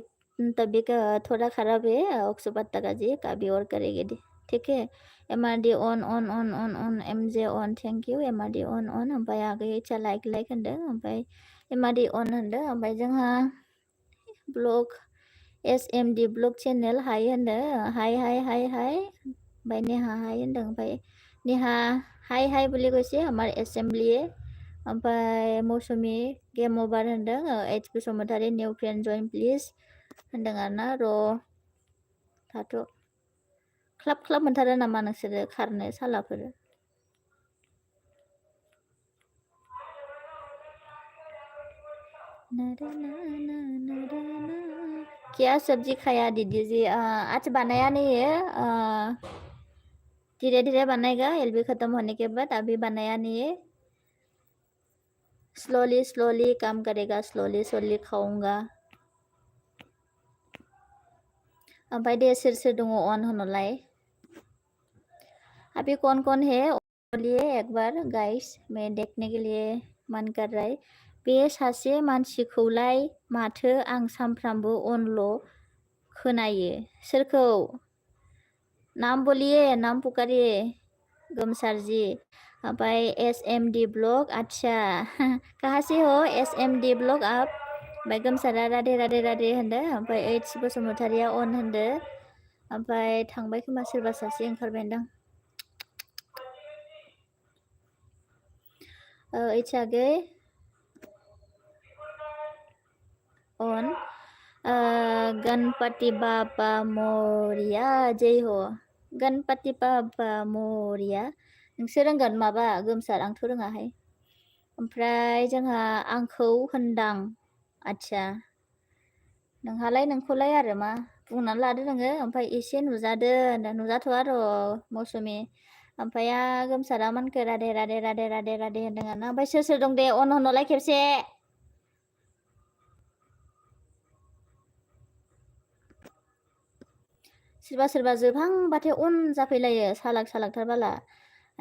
तभी का थोड़ा ख़राब है अक्षुपत्ता जी कभी और करेगी ठीक है MRD on on on on on MJ on thank you MRD on on ओमफ्राय आगै इचा लाइक लाइक होनदों ओमफ्राय एमआरडी ऑन होनदों ओमफ्राय जोंहा ब्लग एसएमडी ब्लग चेनेल हाय होनदों हाय हाय हाय हाय ओमफ्राय नेहा हाय होनदों ओमफ्राय नेहा हाय हाय बोली कैसे हमारे एसेम्बली ओमफ्राय मौसुमी गेम ओभार होनदों H Basumatary new friend join please होनदों आरोना र' थाथ' ख्लाब ख्लाब मोनथारो नामा नोंसोरो खारनो सालाफोर क्या सब्जी खाया दीदी जी आज बनाया नहीं है धीरे धीरे बनाएगा एलबी ख़त्म होने के बाद अभी बनाया नहीं है स्लोली स्लोली काम करेगा स्लोली स्लोली खाऊंगा ओमफ्राय दे सोर सोर दङ अन होनोलाय अभी कौन है बोलिए एक बार गाइस मैं देखने के लिए मन कर रहा है बे सासे मानसिखौलाय माथो आं सामफ्रामबो अनल' खोनायो सोरखौ नाम बोलिए नाम पुकारिए गोमसार जी ओमफ्राय एसएमडी ब्लॉग अच्छा कहाँ से हो एसएमडी ब्लॉग आप ओमफ्राय गोमसारा राधे राधे राधे होनदों ओमफ्राय एच बसुमतारिया अन होनदों ओमफ्राय थांबाय खोमा सोरबा सासे ओंखारबायदां इचागै on गणपति बाबा मोरिया जय हो गणपति बाबा मोरिया नोंसोर रोंगोन माबा गोमसार आंथ' रोङाहाय ओमफ्राय जोंहा आंखौ होनदां आच्छा नोंहालाय नोंखौलाय आरो मा बुंनानै लादो नोङो ओमफ्राय एसे नुजादो नुजाथ'आ र' मौसुमि ओमफ्राय गोमसारा मानखो राधे राधे राधे राधे राधे होनदों आरोना ओमफ्राय सोर सोर दं दे अन होनोलाय खेबसे सोरबा सोरबा जोबहांबाथाय अन जाफैलायो सालाक सालाकथार बाला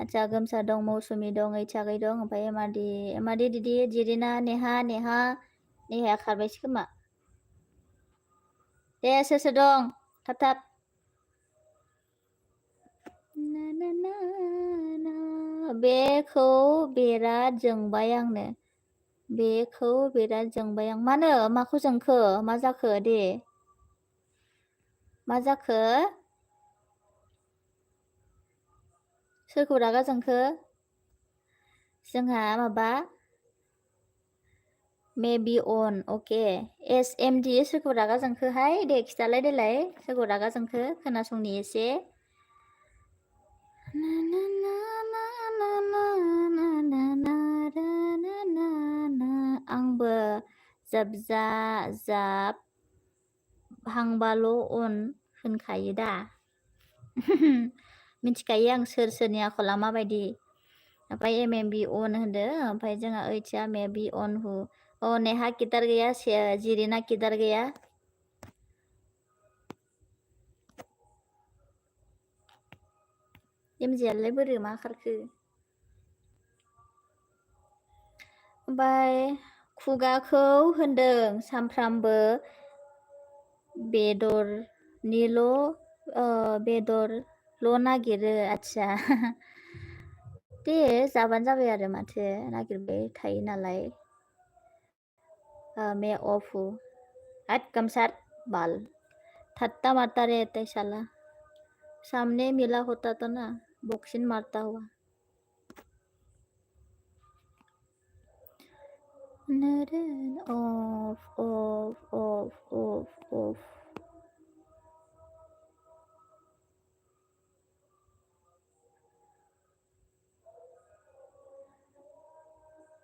आच्छा गोमसार दं मौसुमि दं ओइथागै दं ओमफ्राय एमारदि दिदि जिरिना नेहाया खारबायसो खोमा दे सोर दं थाब बेखौ बिराद जोंबाय आंनो बेखौ बिराद जोंबाय आं मानो माखौ जोंखो मा जाखो दे मा जाखो सोरखौ रागा जोंखो जोंहा माबा मेबि अन अके SMD सोरखौ रागा जोंखोहाय दे खिथालाय देलाय सोरखौ रागा जोंखो खोनासंनि एसे आंबो जाब हांबाल' अन होनखायो दा मिथिखायो आं सोरनि आखला माबायदि ओमफ्राय MMB अन होनदो ओमफ्राय जोंहा ओइथिया मेबि अन हु नेहा किटार गैया जिरिना किटार गैया एमजियालाय बोरै मा खारखो ओमफ्राय खुगाखौ होनदों सामफ्रामबो बेदरल' नागिरो आच्छा दे जाबानो जाबाय आरो माथो नागिरबाय थायो नालाय मैं ऑफ हूँ हट कमसार बाल ठट्टा मारता रहता है साला सामने मिला होता तो ना बॉक्सिंग मारता हुआ ऑफ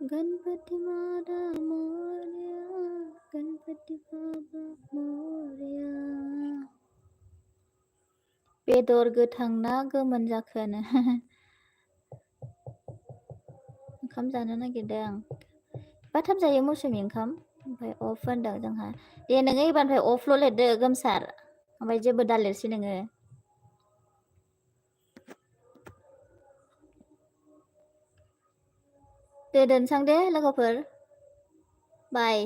गणपति मारा मोरया गणपति बाबा मोरया बेदर गोथां ना गोमोन जाखोनो ओंखाम जानो नागिरदों बाथाब जायो मौसुमि ओंखाम ओमफ्राय अफ होनदों जोंहा दे नोङो एबारनिफ्राय अफल' लिरदो गोमसार ओमफ्राय जेबो दालिरसै नोङो दे दोनसां दे लोगोफोर बाय